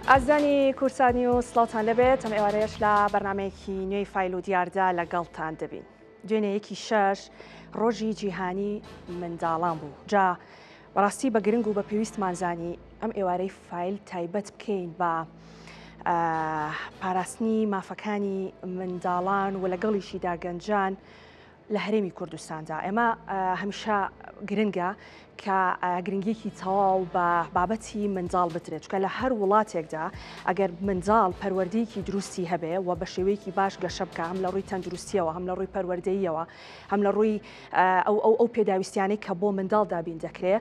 ئازیزانی کوردسات نیوز سڵاوتان لێبێت ئەم ئێوارەیەش لە بەرنمەیەکی نوێی فایل و دیاردا لەگەڵتان دەبین دوێنێ یەکی شەش ڕۆژی جیهانی منداڵان بوو جا بەڕاستی بە گرنگ و بە پێویستمان زانی ئەم ئێوارەی فایل تایبەت بکەین بە پاراستنی مافەکانی منداڵان و لەگەڵیشیدا گەنجان لە هەرێمی کوردستاندا ئێمە هەمیشە گرنگە کە گرنگیەکی تەواو بە بابەتی منداڵ بدرێت چکە لە هەر وڵاتێکدا ئەگەر منداڵ پەروەردەیەکی دروستی هەبێ و بە شێوەیەکی باش گەشە بکە هەم لە ڕووی تەندروستیەوە هەم لە ڕووی پەروەردەیەوە هەم لە ڕووی ئەو ئەو ئەو پێداویستیانەی کە بۆ منداڵ دابین دەکرێ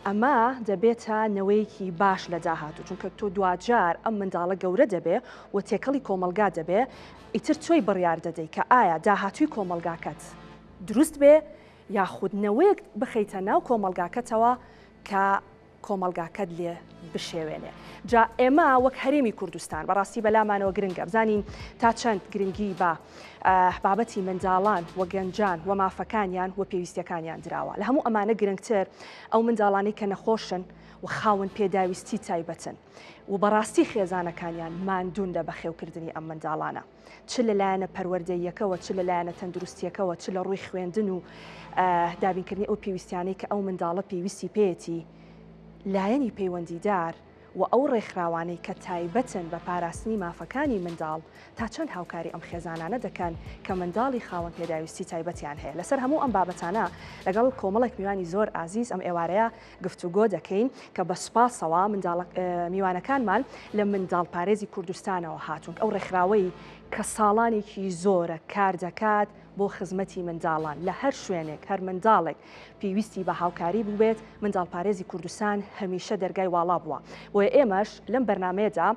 ئەمە دەبێتە نەوەیەکی باش لە داهاتوو چونکە تۆ دواجار ئەم منداڵە گەورە دەبێ و تێکەڵی کۆمەڵگا دەبێ ئیتر تۆی بڕیار دەدەی کە ئایا داهاتووی کۆمەڵگاکەت دروست بێ یاخود نەوەیەک بخەیتە ناو کۆمەڵگاکەتەوە کە کۆمەڵگاکەت لێ بشێوێنێ. جا ئێمە وەک هەرێمی کوردستان بەڕاستی بەلامانەوە گرنگە بزانین تا چەند گرنگی بە بابەتی منداڵان و گەنجان و مافەکانیان و پێویستیەکانیان دراوە. لە هەموو ئەمانە گرنگتر ئەو منداڵانەی کە نەخۆشن و خاوەن پێداویستی تایبەتن. و بەڕاستی خێزانەکانیان ماندوون لە بەخێوکردنی ئەم منداڵانە چ لە لایەنە پەروەردەییەکەوە چ لە لایەنە تەندروستیەکەوە چ لە ڕووی خوێندن و دابینکردنی ئەو پێویستیانەی کە ئەو منداڵە پێویستی پێیەتی لایەنی پەیوەندیدار و ئەو ڕێکخراوانەی کە تایبەتن بە پاراستنی مافەکانی منداڵ تا چەند هاوکاری ئەم خێزانانە دەکەن کە منداڵی خاوەن پێداویستی تایبەتیان هەیە لەسەر هەموو ئەم بابەتانە لەگەڵ کۆمەڵێک میوانی زۆر ئازیز ئەم ئێوارەیە گفتوگۆ دەکەین کە بە سوپاسەوە منداڵ میوانەکانمان لە منداڵپارێزی کوردستانەوە هاتوون ئەو ڕێکخراوەی کە ساڵانێکی زۆرە کار دەکات بۆ خزمەتی منداڵان لە هەر شوێنێک هەر منداڵێک پێویستی بە هاوکاری بووبێت منداڵپارێزی کوردستان هەمیشە دەرگای واڵا بووە بۆیە ئێمەش لەم بەرنمەیەدا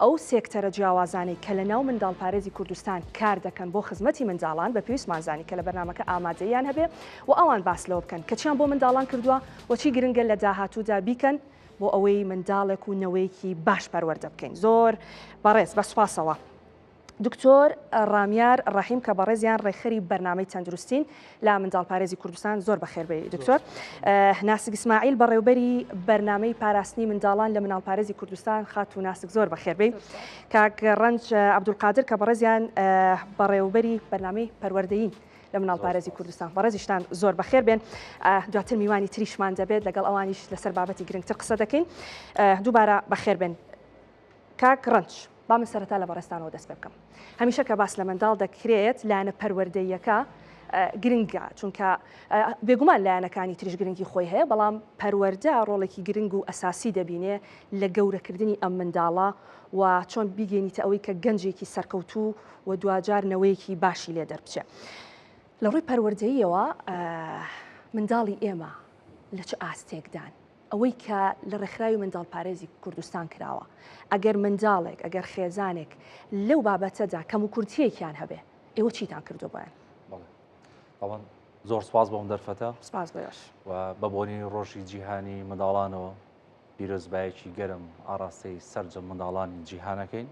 ئەو سێکتەرە جیاوازانەی کە لە ناو منداڵپارێزی کوردستان کار دەکەن بۆ خزمەتی منداڵان بە پێویستمان زانی کە لە بەرنمەکە ئامادەیان هەبێ و ئەوان باس لەوە بکەن کە چیان بۆ منداڵان کردووە و چی گرنگە لە داهاتوودا بیکەن بۆ ئەوەی منداڵێک و نەوەیەکی باش پەروەردە بکەین. زۆر بەڕێز بە سوپاسەوە. دکتۆر ڕامیار ڕەحیم کە بەڕێزیان ڕێکخەری بەرنامەی تەندروستین لە منداڵپارێزی کوردستان زۆر بەخێربێی دکتۆر. ناسک ئیسماعیل بەڕێوبەری بەرنامەی پاراستنی منداڵان لە مناڵپارێزی کوردستان خاتوو ناسک زۆر بەخێربێی. کاک ڕەنج عەبدولقادر کە بەڕێزیان بەڕێوبەری بەرنامەی پەروەردەیین لە مناڵپارێزی کوردستان بەڕێزیشتان زۆر بەخێر بێن دواتر میوانی تریشمان دەبێت لەگەڵ ئەوانیش لەسەر بابەتی گرنگتر قسە دەکەین دووبارە بەخێر بێن کاک ڕەنج با من سەرەتا لە بەڕێزتانەوە دەست پێ بکەم هەمیشە کە باس لە منداڵ دەکرێت لایەنە پەروەردەیەکە گرنگە چونکە بێگومان لایەنەکانی تریش گرنگی خۆی هەیە بەڵام پەروەردە ڕۆڵێکی گرنگ و ئەساسی دەبینێ لە گەورەکردنی ئەم منداڵە و چۆن بیگەینیتە ئەوەی کە گەنجێکی سەرکەوتوو و دواجار نەوەیەکی باشی لێ دەربچێ. لە ڕووی پەروەردەییەوە منداڵی ئێمە لە چ ئاستێکدان؟ ئەوەی کە لە ڕێکخراوی منداڵپارێزی کوردستان کراوە، ئەگەر منداڵێک، ئەگەر خێزانێک لەو بابەتەدا کەموکورتییەکیان هەبێ، ئێوە چیتان کردووە بۆیان؟ بەڵێ. بەڵام زۆر سپاس بۆ ئەم دەرفەتە. سپاس بۆ ئێوەش. و بە بۆنەی ڕۆژی جیهانی منداڵانەوە پیرۆزبایەکی گەرم ئاڕاستەی سەرجەم منداڵانی جیهان ئەکەین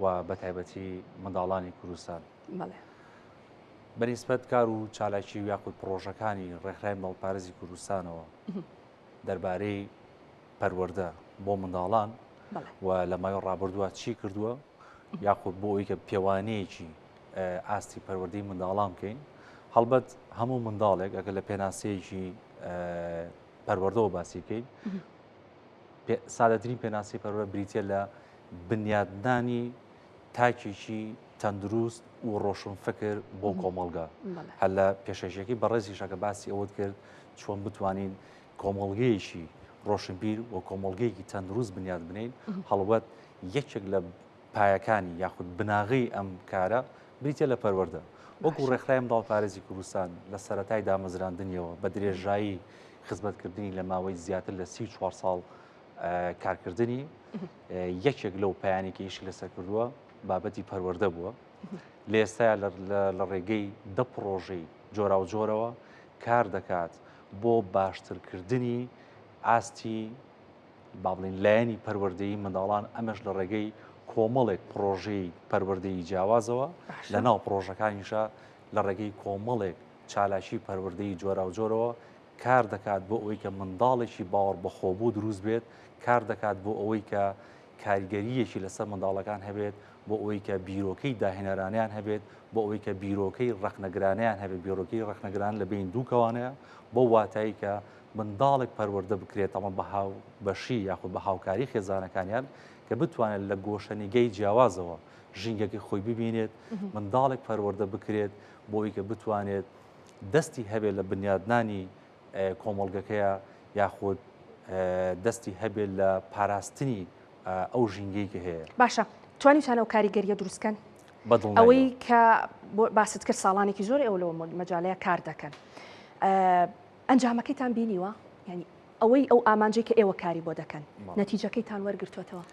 و بە تایبەتی منداڵانی کوردستان. بەڵێ. بە نیسبەت کار و چالاکی و یاخود پڕۆژەکانی ڕێکخراوی منداڵپارێزی کوردستانەوە دەربارەی پەروەردە بۆ منداڵان و لە ماوەی ڕابردووە چی کردووە یاخود بۆ ئەوەی کە پێوانەیەکی ئاستی پەروەردەی منداڵان بکەین هەڵبەت هەموو منداڵێک ئەگەر لە پێناسەیەکی پەروەردەوە باسی بکەین سادەترین پێناسی پەروەردە بریتە لە بنیادنانی تاکێکی تەندروست و ڕۆشن فکر بۆ کۆمەڵگە هەر لە پێشەکیەکەی بەڕێزیشەکە باسی ئەوەت کرد چۆن بتوانین کۆمەڵگەیەکی ڕۆشنبیر و کۆمەڵگەیەکی تەندروست بنیاد بنین هەڵبەت یەکێک لە پایەکانی یاخود بناغەی ئەم کارە بریتە لە پەروەردە. وەکو ڕێکخراوی منداڵپارێزی کوردستان لە سەرەتای دامەزراندنیەوە بە درێژایی خزمەتکردنی لە ماوەی زیاتر لە 34 ساڵ کارکردنی یەکێک لەو پایانی کە ئیشی لەسەر کردووە بابەتی پەروەردە بووە. لە ئێستایا لە ڕێگەی دە پڕۆژەی جۆراوجۆرەوە کار دەکات بۆ باشترکردنی ئاستی با بڵێین لایەنی پەروەردەیی منداڵان ئەمەش لە ڕێگەی کۆمەڵێک پڕۆژەی پەروەردەیی جیاوازەوە لە ناو پڕۆژەکانیشە لە ڕێگەی کۆمەڵێک چالاکی پەروەردەیی جۆراوجۆرەوە کار دەکات بۆ ئەوەی کە منداڵێکی باوەڕ بەخۆبوو دروست بێت کار دەکات بۆ ئەوەی کە کاریگەرییەکی لەسەر منداڵەکان هەبێت بۆ ئەوەی کە بیرۆکەی داهێنەرانەیان هەبێت، بۆ ئەوەی کە بیرۆکەی ڕەخنەگرانەیان هەبێت، بیرۆکەی ڕەخنەگران لە بەین دوو کەوانەیە، بەو واتایەی کە منداڵێک پەروەردە بکرێت تەمەن بە هاوبەشی یاخود بە هاوکاری خێزانەکانیان کە بتوانێت لە گۆشەنیگەی جیاوازەوە ژینگەکەی خۆی ببینێت، منداڵێک پەروەردە بکرێت بۆ ئەوەی کە بتوانێت دەستی هەبێت لە بنیادنانی کۆمەڵگەکەیە یاخود دەستی هەبێت لە پاراستنی ئەو ژینگەی کە هەیە. باشە توانیتان ئەو کاریگەریە دروست کەن؟ ئەوەی کە باست کرد ساڵانێکی زۆر ئێوە لەو مەجالەیە کار دەکەن ئەنجامەکەیتان بینیوە؟ یعنی ئەوەی ئەو ئامانجەی کە ئێوە کاری بۆ دەکەن نەتیجەکەیتان وەرگرتووەتەوە؟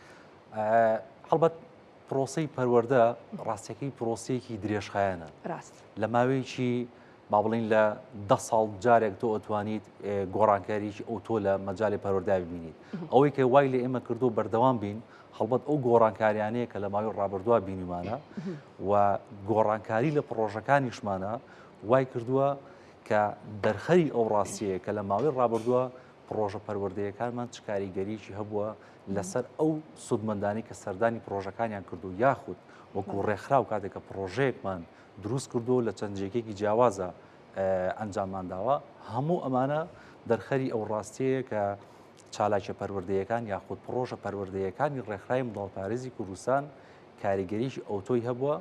هەڵبەت پرۆسەی پەروەردە ڕاستیەکەی پرۆسەیەکی درێژخایەنە ڕاست لە ماوەیەکی با بڵین لە ده ساڵ جارێک تۆ ئەتوانیت گۆڕانکاریی ئەو تۆ لە مەجای پەروەردە ببینیت ئەوەی کە وای لە ئێمە کردو بەردەوام بین هەڵبەت ئەو گۆڕانکاریانەیە کە لە ماوەی ڕابردووە بینیمانە و گۆڕانکاری لە پڕۆژەکانیشمانە وای کردووە کە دەرخەری ئەو ڕاستیەیە کە لە ماوەی ڕابردووە پڕۆژە پەروەردەیەکانمان چ کاریگەریی هەبووە لەسەر ئەو سوودمەندانەی کە سەردانی پڕۆژەکانیان کردو یاخود وەکو ڕێکخراو کاتێک کە پڕۆژەیەکمان دروست کردو لە چەند جێگەیەکی جیاوازە ئەنجاممان داوە هەموو ئەمانە دەرخەری ئەو ڕاستیەیە کە چالاکیە پەروەردەیەکان یاخود پڕۆژە پەروەردەیەکانی ڕێکخراوی منداڵپارێزی کوردستان کاریگەریی ئەوتۆی هەبووە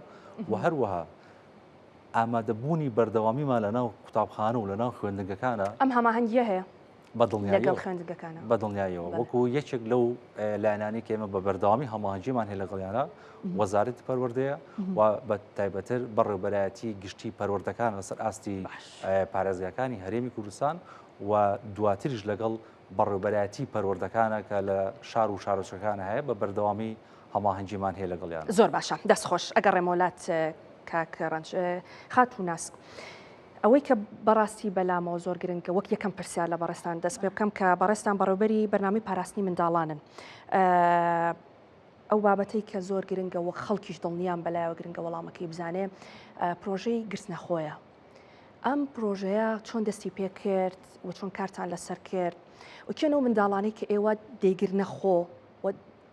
و هەروەها ئامادەبوونی بەردەوامیمان لەناو قوتابخانە و لەناو خوێندنگەکانە. ئەم هەماهەنگییە هەیە لەگەڵ خوێندنگەکانە؟ بە دڵنیاییەوە وەکو یەکێک لەو لایەنانەی کە ئێمە بە بەردەوامی هەماهەنگیمان هەیە لەگەڵیانە وەزارەتی پەروەردەیە و بە تایبەتر بەڕێوەبەرایەتی گشتی پەروەردەکان لەسەر ئاستی پارێزگاکانی هەرێمی کوردستان و دواتریش لەگەڵ بەڕێوەبەرایەتی پەروەردەکانە کە لە شار و شارۆچکەکانە هەیە بە بەردەوامی هەماهەنگیمان هەیە لەگەڵیان. زۆر باشە دەست خۆش ئەگەڕێمەوە لات کاک ڕەنج. خاتوو ناسک ئەوەی کە بەڕاستی بەلامەوە زۆر گرنگە وەک یەکەم پرسیار لە بەڕێزتان دەست پێ بکەم کە بەڕێزتان بەڕێوبەری بەرنامەی پاراستنی منداڵانن ئەو بابەتەی کە زۆر گرنگە وەک خەڵکیش دڵنیام بەلایەوە گرنگە وەڵامەکەی بزانێ پرۆژەی گرتنەخۆیە ئەم پرۆژەیە چۆن دەستی پێکرد و چۆن کارتان لەسەر کرد و کێن ئەو منداڵانەی کە ئێوە دەیگرنە خۆ و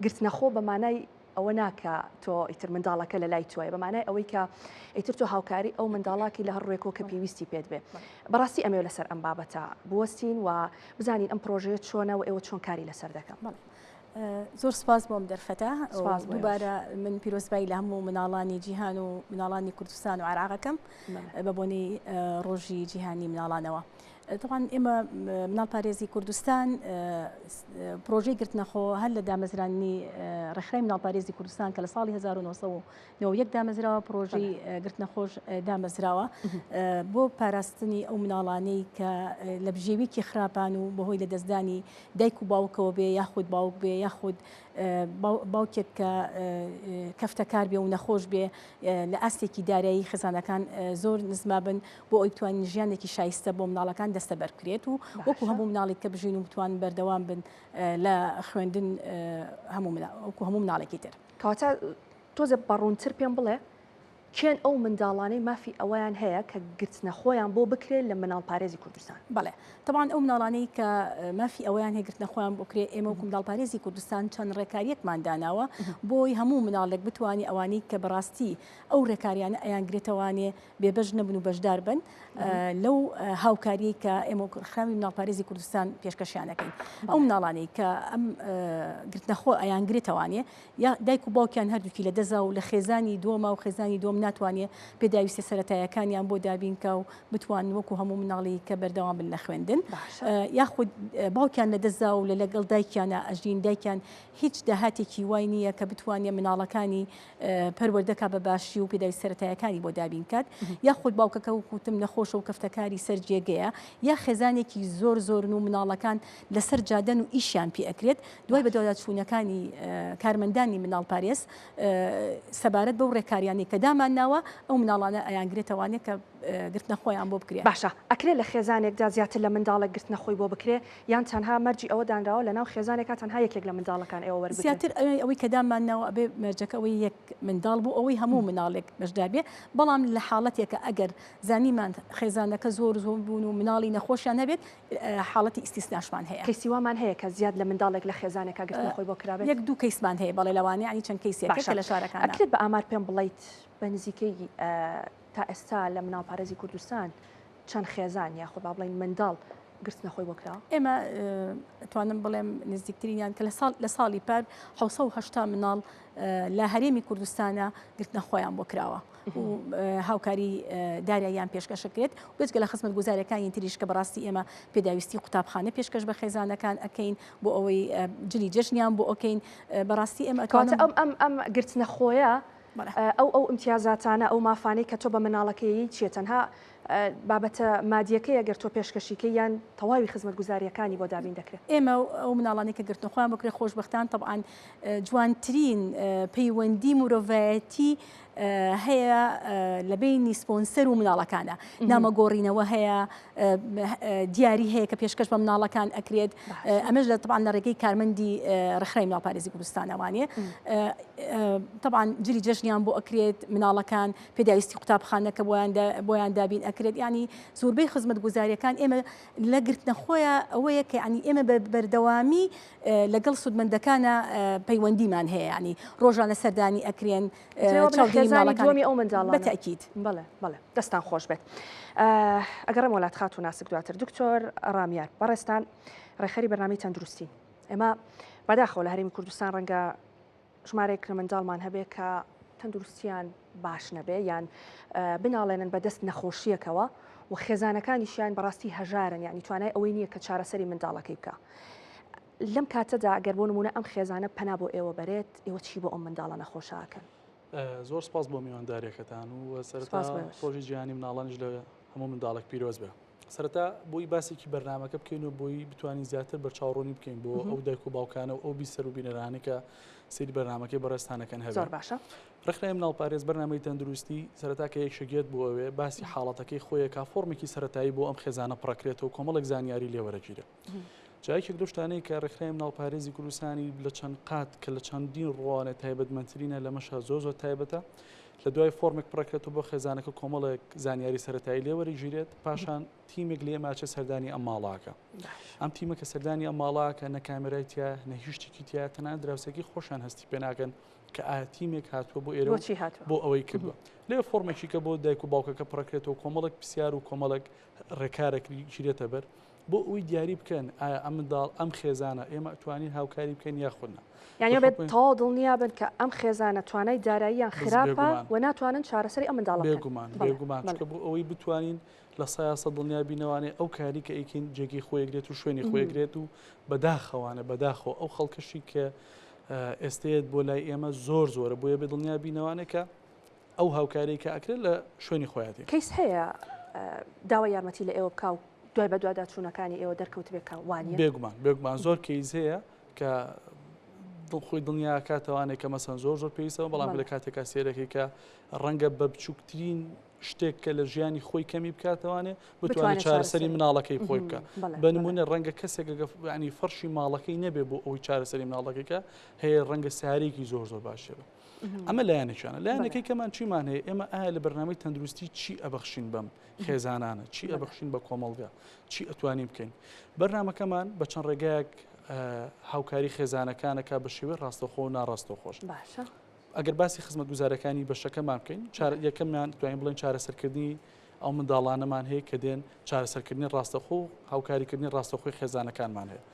گرتنەخۆ بە مانای ئەوە نا کە تۆ ئیتر منداڵەکە لە لای تۆیە، بە مانای ئەوەی کە ئیتر تۆ هاوکاری ئەو منداڵاکی لە هەر ڕووێکەوە کە پێویستی پێت بێ. بەڕاستی ئەمەوێ لەسەر ئەم بابەتە بوەستین و بزانین ئەم پرۆژەیە چۆنە و ئێوە چۆن کاری لەسەر دەکەن. بەڵێ. زۆر سپاس بۆ ئەم دەرفەتە. سپاس بۆ ئێوەش. دووبارە من پیرۆزبایی لە هەموو مناڵانی جیهان و مناڵانی کوردستان و عێراقەکەم بە بۆنەی ڕۆژی جیهانی مناڵانەوە. تەبعەن ئێمە مناڵپارێزی کوردستان پرۆژەی گرتنەخۆ هەر لە دامەزراندنی ڕێکخراوی مناڵپارێزی کوردستان کە لە ساڵی 1991 دامەزراوە پرۆژەی گرتنەخۆش دامەزراوە بۆ پاراستنی ئەو مناڵانەی کە لە بژێویکی خراپان و بەهۆی لە دەستدانی دایک و باوکەوە بێ یاخود باوک بێ یاخود باوکێک کە کەفتەکار بێ و نەخۆش بێ لە ئاستێکی دارایی خێزانەکان زۆر نزما بن بۆ ئەوەی بتوانین ژیانێکی شایستە بۆ مناڵەکان دەستەبەر بکرێت و وەکو هەموو مناڵێک کە بژین و بتوان بەردەوام بن لە خوێندن هەموو وەکو هەموو مناڵێکی تر. کەواتە تۆزێ بەڕوونتر پێم بڵێ کێن ئەو منداڵانەی مافی ئەوەیان هەیە کە گرتنەخۆیان بۆ بکرێت لە مناڵپارێزی کوردستان؟ بەڵێ تەبعەن ئەو مناڵانەی کە مافی ئەوەیان هەیە گرتنەخۆیان بۆ بکرێت ئێمە وەکو مناڵپارێزی کوردستان چەند ڕێکاریەکمان داناوە بۆی هەموو مناڵێک بتوانێت ئەوانەی کە بەڕاستی ئەو ڕێکاریانە ئەیانگرێتەوانێ بێبەش نەبن و بەشدار بن لەو هاوکاریەی کە ئێمە وەک ڕێکخراوی مناڵپارێزی کوردستان پێشکەشیان دەکەین ئەو مناڵانەی کە ئەم گرتنەخۆ ئەیانگرێتەوانێ یا دایک و باوکیان هەردووکی لە دەزا و لە خێزانی دووەما و خێزانی دووەم ناتوانێ پێداویستە سەرەتایەکانیان بۆ دابین کا و بتوانن وەکو هەموو مناڵی کە بەردەوام بن لە خوێندن یاخود باوکیان لە دەزا و لە لەگەڵ دایکیانە ئەژین دایکیان هیچ داهاتێکی وای نییە کە بتوانێ مناڵەکانی پەروەردە کا بە باشی و پێداویست سەرەتایەکانی بۆ دابین کات یاخود باوکەکە وەکو وتم نەخۆشە و کەفتەکاری سەر جێگەیە یا خێزانێکی زۆر زۆرن و مناڵەکان لەسەر جادەن و ئیشیان پێ ئەکرێت دوای بەدواداچوونەکانی کارمەندانی مناڵپارێز سەبارەت بەو ڕێکاریانەی کە دامانناوە ئەو مناڵانە ئەیانگرێتەوانێ کە. گرتنە خۆیان بۆ بکرێ. باشە ئەکرێ لە خێزانێکدا زیاتر لە منداڵێک گرتنە خۆی بۆ بکرێ یان تەنها مەرجی ئەوە دانراوە لەناو خێزانێکا تەنها یەکێک لە منداڵەکان ئێوە وەربگرن؟ زیاتر ئەوەی کە دامان ناوە ئەبێ مەرجەکە ئەوەی یەک منداڵ بۆ ئەوەی هەموو مناڵێک بەشدار بێ بەڵام لە حاڵەتێکە ئەگەر زانیمان خێزانەکە زۆر زۆر بوون و مناڵی نەخۆشیان هەبێت حاڵەتی ئیستیسناشمان هەیە. کەیسی وامان هەیە کە زیاد لە منداڵێک لە خێزانێکا گرتنە خۆی بۆ کرابێت؟ یەک دوو کەیسمان هەیە بەڵێ لەوانەیە یانی چەند کەیسێک باشە کە لە شارەکانە. ئەکرێت بە ئامار پێم بڵێیت بە نزیکەی تا ئێستا لە مناڵپارێزی کوردستان چەند خێزان یاخود با بڵێین منداڵ گرتنە خۆی بۆ کراوە؟ ئێمە ئەتوانم بڵێم نزیکترینیان کە لە ساڵ لە ساڵی پار 780 مناڵ لە هەرێمی کوردستانە گرتنە خۆیان بۆ کراوە و هاوکاری داراییان پێشکەشەکرێت بێجگە لە خزمەتگوزاریەکانی تریش کە بەڕاستی ئێمە پێداویستی قوتابخانە پێشکەش بە خێزانەکان ئەکەین بۆ ئەوەی جلی جەژنیان بۆ ئەکەین بەڕاستی ئێمە کەواتە ئەم ئەم ئەم گرتنە خۆیە ئەو ئەو ئیمتیازاتانە ئەو مافانەی کە تۆ بە مناڵەکەیی چیە تەنها بابەتە مادیەکەی گەر تۆ پێشکەشیکەی یان تەواوی خزمەتگوزاریەکانی بۆ دابین دەکرێت؟ ئێمە ئەو مناڵانەی کە گرتنە خۆیان بکرێت خۆشبەختان تەبعەن جوانترین پەیوەندی مرۆڤایەتی هەیە لە بینی سپۆنسەر و مناڵەکانە نامە گۆڕینەوە هەیە دیاری هەیە کە پێشکەش بە مناڵەکان ئەکرێت ئەمەش لە تەبعەن لە ڕێگەی کارمەندی ڕێکخراوی مناڵپارێزی کوردستانەوانێ تەبعەن جلی جەژنیان بۆ ئەکرێت مناڵەکان پێداویستی قوتابخانە کە بۆیان دابین ئەکرێت ینی زۆربەی خزمەتگوزاریەکان ئێمە لە گرتنەخۆیە ئەوەیە کە ینی ئێمە بە بەردەوامی لەگەڵ سوودمەندەکانە پەیوەندیمان هەیە ینی ڕۆژانە سەردانی ئەکرێن چاودێری ماڵەکانی ئەو منداڵانە بەتەکید بەڵێ بەڵێ دەستان خۆش بێت ئەگەڕێم وەلات خاتوو ناسک دواتر دکتۆر ڕامیار بەڕێزتان ڕێکخەری بەرنامەی تەندروستی ئێمە بەداخەوە لە هەرێمی کوردستان ڕەنگە ژمارەیەک لە منداڵمان هەبێ کە تەندروستیان باش نەبێ یان بناڵێنن بەدەست نەخۆشیەکەوە و خێزانەکانیشیان بەڕاستی هەژارن یعنی توانای ئەوەی نییە کە چارەسەری منداڵەکەی بکە لەم کاتەدا گەر بۆ نمونە ئەم خێزانە پەنا بۆ ئێوە بەرێت ئێوە چی بۆ ئەم منداڵە نەخۆشەکەن؟ زۆر سپاس بۆ میوانداریەکەتان و سەرەتا ڕۆژی جیهانی مناڵانیش لە هەموو منداڵێک پیرۆز بێ. سەرەتا بۆی باسێکی بەرنامەکە بکەین و بۆی بتوانین زیاتر بەرچاوڕوونی بکەین بۆ ئەو دایک و باوکانە و ئەو بیسەر و بینەرانەی کە سەیری بەرنامەکەی بەڕێزتانەکەن هەبێت. زۆر باشە. ڕێکخراوی مناڵپارێز بەرنامەی تەندروستی سەرەتا کە یەکێک بۆ ئەوێ باسی حاڵەتەکەی خۆیەکا فۆرمێکی سەرەتایی بۆ ئەم خێزانە پڕەکرێتەوە کۆمەڵێک زانیاری لێوەرەگیرێ. جا یەکێک لەو شتانەی کە ڕێکخراوی مناڵپارێزی کوردستانی لە چەند قات کە لە چەندین ڕوانێ تایبەتمەندترینە لەمەشا زۆر زۆر تایبەتە لە دوای فۆرمێک پڕەکرێتەوە بۆ خێزانەکە کۆمەڵێک زانیاری سەتایی لێوەرەگیرێت پاشان تیمێک لێ ماچە سەردانی ئەم ماڵاکە ئەم تیمە کە سەردانی ئەم ماڵاکە نە کامێرای تیا نە هیچ شتێکی تیا تەنانەت دراوسێکی خۆشیان هەستی پێ ناکەن کە ئایا تیمێک هاتووە بۆ ئێرە بۆچی هاتووە بۆ ئەوەی کردووە لێ فۆرمێکی کە بۆ دایک و باوکەکە پڕکرێتەوە کۆمەڵێک پرسیار و کۆمەڵێک ڕێکارێک گیرێتە بەر بۆ ئەوی دیاری بکەن ئایا ئەم منداڵ ئەم خێزانە ئێمە ئەتوانین هاوکاری بکەین یاخود نا. یانی بێت تەواو دڵنیا بن کە ئەم خێزانە توانای داراییان خراپە و ناتوانن چارەسەری ئەم منداڵە بکەن. بێگومان بێگومان چونکە بۆ ئەوەی بتوانین لە سەیا سە دڵنیا بینەوانێ ئەو کاری کە ئەیکەین جێگەی خۆی ئەگرێت و شوێنی خۆی ئەگرێت و بەداخەوانە بەداخەوە ئەو خەڵکەشی کە ئێستەیەت بۆ لای ئێمە زۆر زۆرە بۆیە بێ دڵنیا بینەوانێ کە ئەو هاوکاریەی کە ئەکرێت لە شوێنی خۆیاتی. کەیس هەیە داوای یارمەتی لە ئێوە بکا و دوای بەدواداچوونەکانی ئێوە دەرکەوتبێ کە وانیە؟ بێگومان بێگومان زۆر کەیس هەیە کە دڵ خۆی دڵنیا کاتەوانێک کە مەسەن زۆر زۆر پێویستەوە بەڵام لە کاتێکا سێرەکەی کە ڕەنگە بە بچووکترین شتێک کە لە ژیانی خۆی کەمی بکاتەوانێ بتوانێت چارەسەری مناڵەکەی خۆی بکە بە نمونە ڕەنگە کەسێک ینی فەرشی ماڵەکەی نەبێ بۆ ئەوەی چارەسەری مناڵەکەی کە هەیە ڕەنگە سارێکی زۆر زۆر باشێ بە. ئەمە لایەنێکیانە لایەنەکەی کەمان چیمان هەیە ئێمە ئایا لە بەرنامەی تەندروستی چی ئەبەخشین بەم خێزانانە چی ئەبەخشین بە کۆمەڵگە چی ئەتوانین بکەین بەرنمەکەمان بە چەند ڕێگایەک هاوکاری خێزانەکانەکە بە شێوەی ڕاستەخۆ و ناڕاستەخۆش باشە ئەگەر باسی خزمەتگوزارەکانی بەشەکەمان بکەین یەکەمیان توانین بڵێن چارەسەرکردنی ئەو منداڵانەمان هەیە کە دێن چارەسەرکردنی ڕاستەخۆ و هاوکاریکردنی ڕاستەخۆی خێزانەکانمان هەیە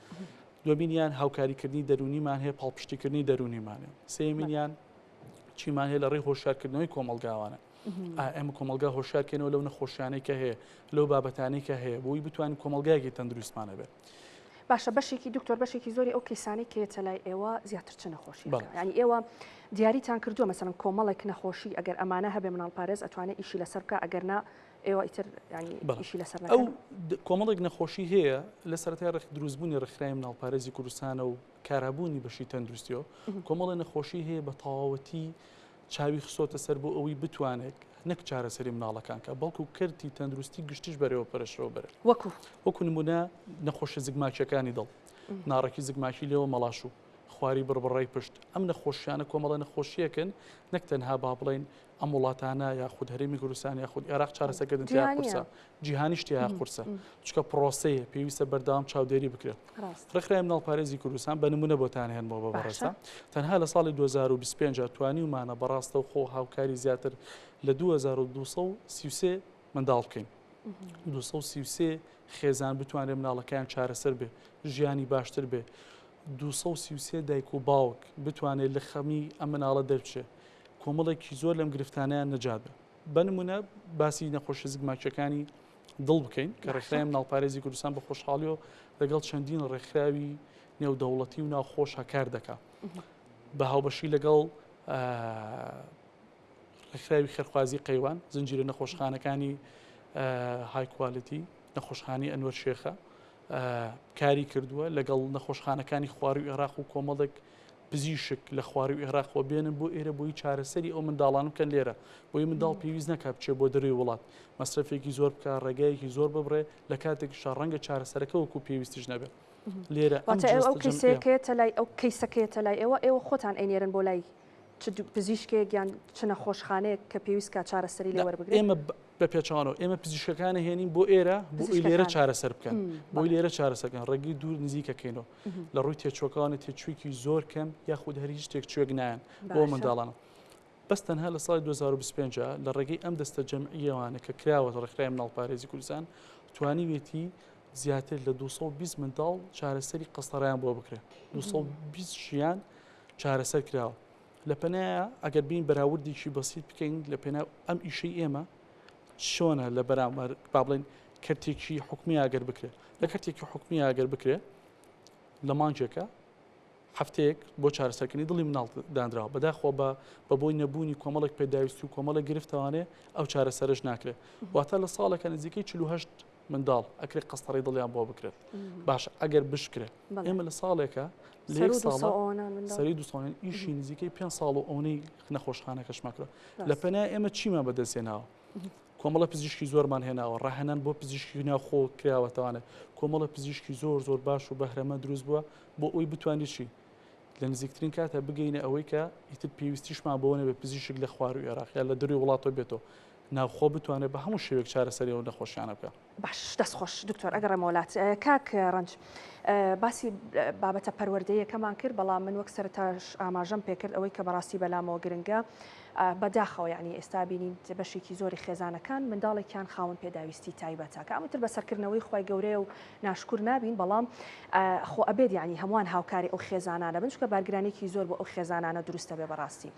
دووەمینیان هاوکاریکردنی دەروونیمان هەیە، پاڵپشتیکردنی دەروونیمان هەیە. سێیەمینیان چیمان هەیە لە ڕێی هۆشیارکردنەوەی کۆمەڵگاوانە. ئێمە کۆمەڵگا هۆشیارکەینەوە لەو نەخۆشیانەی کە هەیە، لەو بابەتانەی کە هەیە، بۆی بتوانین کۆمەڵگایەکی تەندروستمان هەبێت. باشە بەشێکی دکتۆر بەشێکی زۆری ئەو کەیسانەی کە یەتە لای ئێوە زیاتر چ نەخۆشیەکە؟ یانی ئێوە دیاریتان کردووە مەسەلەن کۆمەڵێک نەخۆشی ئەگەر ئەمانە هەبێ مناڵپارێز ئەتوانێ ئیشی لەسەر بکا ئەگەر نا ئێوە ئیتر یانی ئیشی لەسەر نەکەن؟ ئەو کۆمەڵێک نەخۆشی هەیە لە سەرەتای ڕێک دروستبوونی ڕێکخراوی مناڵپارێزی کوردستانە و کارابوونی بەشی تەندروستیەوە کۆمەڵێ نەخۆشی هەیە بە تەواوەتی چاوی خستۆتە سەر بۆ ئەوەی بتوانێت نەک چارەسەری مناڵەکان کە بەڵکو کەرتی تەندروستی گشتیش بەرەوە پەرشەوە بەرێت وەکو وەکو نمونە نەخۆشە زگماکیەکانی دڵ ناڕێکی زگماکی لێوە مەڵاشوو خواری بڕبڕەی پشت ئەم نەخۆشیانە کۆمەڵە نەخۆشیەکن نەک تەنها با بڵێین ئەم وڵاتانە یاخود هەرێمی کوردستان یاخود عێراق چارەسەکردن تیا قورسە جیهانیش تیا قورسە چکە پرۆسەیە پێویستە بەردەوام چاودێری بکرێت ڕێکخراوی مناڵپارێزی کوردستان بە نمونە بۆتان هێنمەوە بە بەڕێزتان تەنها لە ساڵی 2025 توانیومانە بەڕاستەوخۆ هاوکاری زیاتر لە 2233 منداڵ بکەین 233 خێزان بتوانێت مناڵەکەیان چارەسەر بێ ژیانی باشتر بێ 233 دایک و باوک بتوانێت لە خەمی ئەم مناڵە دەرچێ کۆمەڵێکی زۆر لەم گرفتانیان نەجات بێ بە نمونە باسی نەخۆشی زگماکیەکانی دڵ بکەین کە ڕێکخراوی مناڵپارێزی کوردستان بە خۆشحاڵیەوە لەگەڵ چەندین ڕێکخراوی نێودەوڵەتی و ناوخۆش هەکار دەکا بە هاوبەشی لەگەڵ ڕێکخراوی خێرخوازی قەیوان زنجیرە نەخۆشخانەکانی high quality نەخۆشخانی ئەنوەر شێخە کاری کردووە لەگەڵ نەخۆشخانەکانی خواروی عێراق و کۆمەڵێک پزیشک لە خواروی عێراقەوە بێنن بۆ ئێرە بۆی چارەسەری ئەو منداڵانە بکەن لێرە بۆی منداڵ پێویست نەکا بچێ بۆ دەروی وڵات مەسرەفێکی زۆر بکە ڕێگایەکی زۆر ببڕێ لە کاتێکیشا ڕەنگە چارەسەرەکە وەکو پێویستیش نەبێت لێرە واتە ئەو کەیسەکەیەتە لای ئەو کەیسەکەیەتە لای ئێوە ئێوە خۆتان ئەینێرن بۆ لای چ پزیشکێک یان چ نەخۆشخانەیەک کە پێویست کا چارەسەری لێ وەربگرێت؟ ئێمە بە پێچەوانەوە ئێمە پزیشکەکانە هێنین بۆ ئێرە بۆ ئەوی لێرە چارەسەر بکەن بۆی لێرە چارەسەرکەن ڕێگەی دوور نزیکەکەینەوە لە ڕووی تێچوەکانە تێچوویەکی زۆر کەم یاخود هەر هیچ تێکچوێک نایەن بۆ منداڵانە بەس تەنها لە ساڵی 2025 لە ڕێگەی ئەم دەستە جەمعیەوانە کە کراوەتە ڕێکخراوی مناڵپارێزی کوردستان توانیوێتی زیاتر لە 220 منداڵ چارەسەری قەستەڕیان بۆ بکرێت 220 ژیان چارەسەر کراوە. لە پەنایە ئەگەر بین بەراوردێکی بەسیت بکەین لە پێناو ئەم ئیشەی ئێمە چۆنە لە بەرامبەر با بڵێن کەرتێکی حکومی ئەگەر بکرێت لە کەرتێکی حکومی ئەگەر بکرێت لە مانگێکە هەفتەیەک بۆ چارەسەرکردنی دڵی مناڵ دانراوە بەداخەوە بە بە بۆی نەبوونی کۆمەڵێک پێداویستی و کۆمەڵێک گرفتەوانێ ئەو چارەسەرش ناکرێت واتە لە ساڵێکە نزیکەی 48 منداڵ ئەکرێت قەستەڕی دڵیان بۆ بکرێت باش ئەگەر بشکرێت ئێمە لە ساڵێکە سەری دو ساڵ ئیشی نزیکەی پێ ساڵ و ئەوەی نەخۆشخانەکەشمان کرد لە پەنای ئێمە چیمان بەدەستێناوە کۆمەڵە پزیشکی زۆرمان هێناوە ڕاهێنان بۆ پزیشکی ناوخۆ کراوەتەوانە کۆمەڵە پزیشکی زۆر زۆر باش و بەهرەمە دروست بووە بۆ ئەوی بتوانێت چی لە نزیکترین کاتە بگەینە ئەوەی کە ئیتر پێویستیشمان بۆ نەبێت پزیشک لە خوار و عێراق یا لە دەروی وڵاتەوە بێتەوە ناوخۆ بتوانێت بە هەموو شێوەیەک چارەسەری ئەو نەخۆشیانە بکات. باش دەست خۆش دکتۆر ئەگەڕێمەوە لات کاک ڕەنج باسی بابەتە پەروەردەیەکەمان کرد بەڵام من وەک سەرتاش ئاماژەم پێکرد ئەوەی کە بەڕاستی بەلامەوە گرنگە بەداخەوە یعنی ئێستا بینین بەشێکی زۆری خێزانەکان منداڵێکیان خاوەن پێداویستی تایبەتە کە ئەمتر بەسەرکردنەوەی خی گەورەیە و ناشکور نابین بەڵام خۆ ئەبێت یعنی هەمووان هاوکاری ئەو خێزانانە بن چونکە بارگرانێکی زۆر بۆ ئەو خێزانانە دروستە بێ بەڕاستی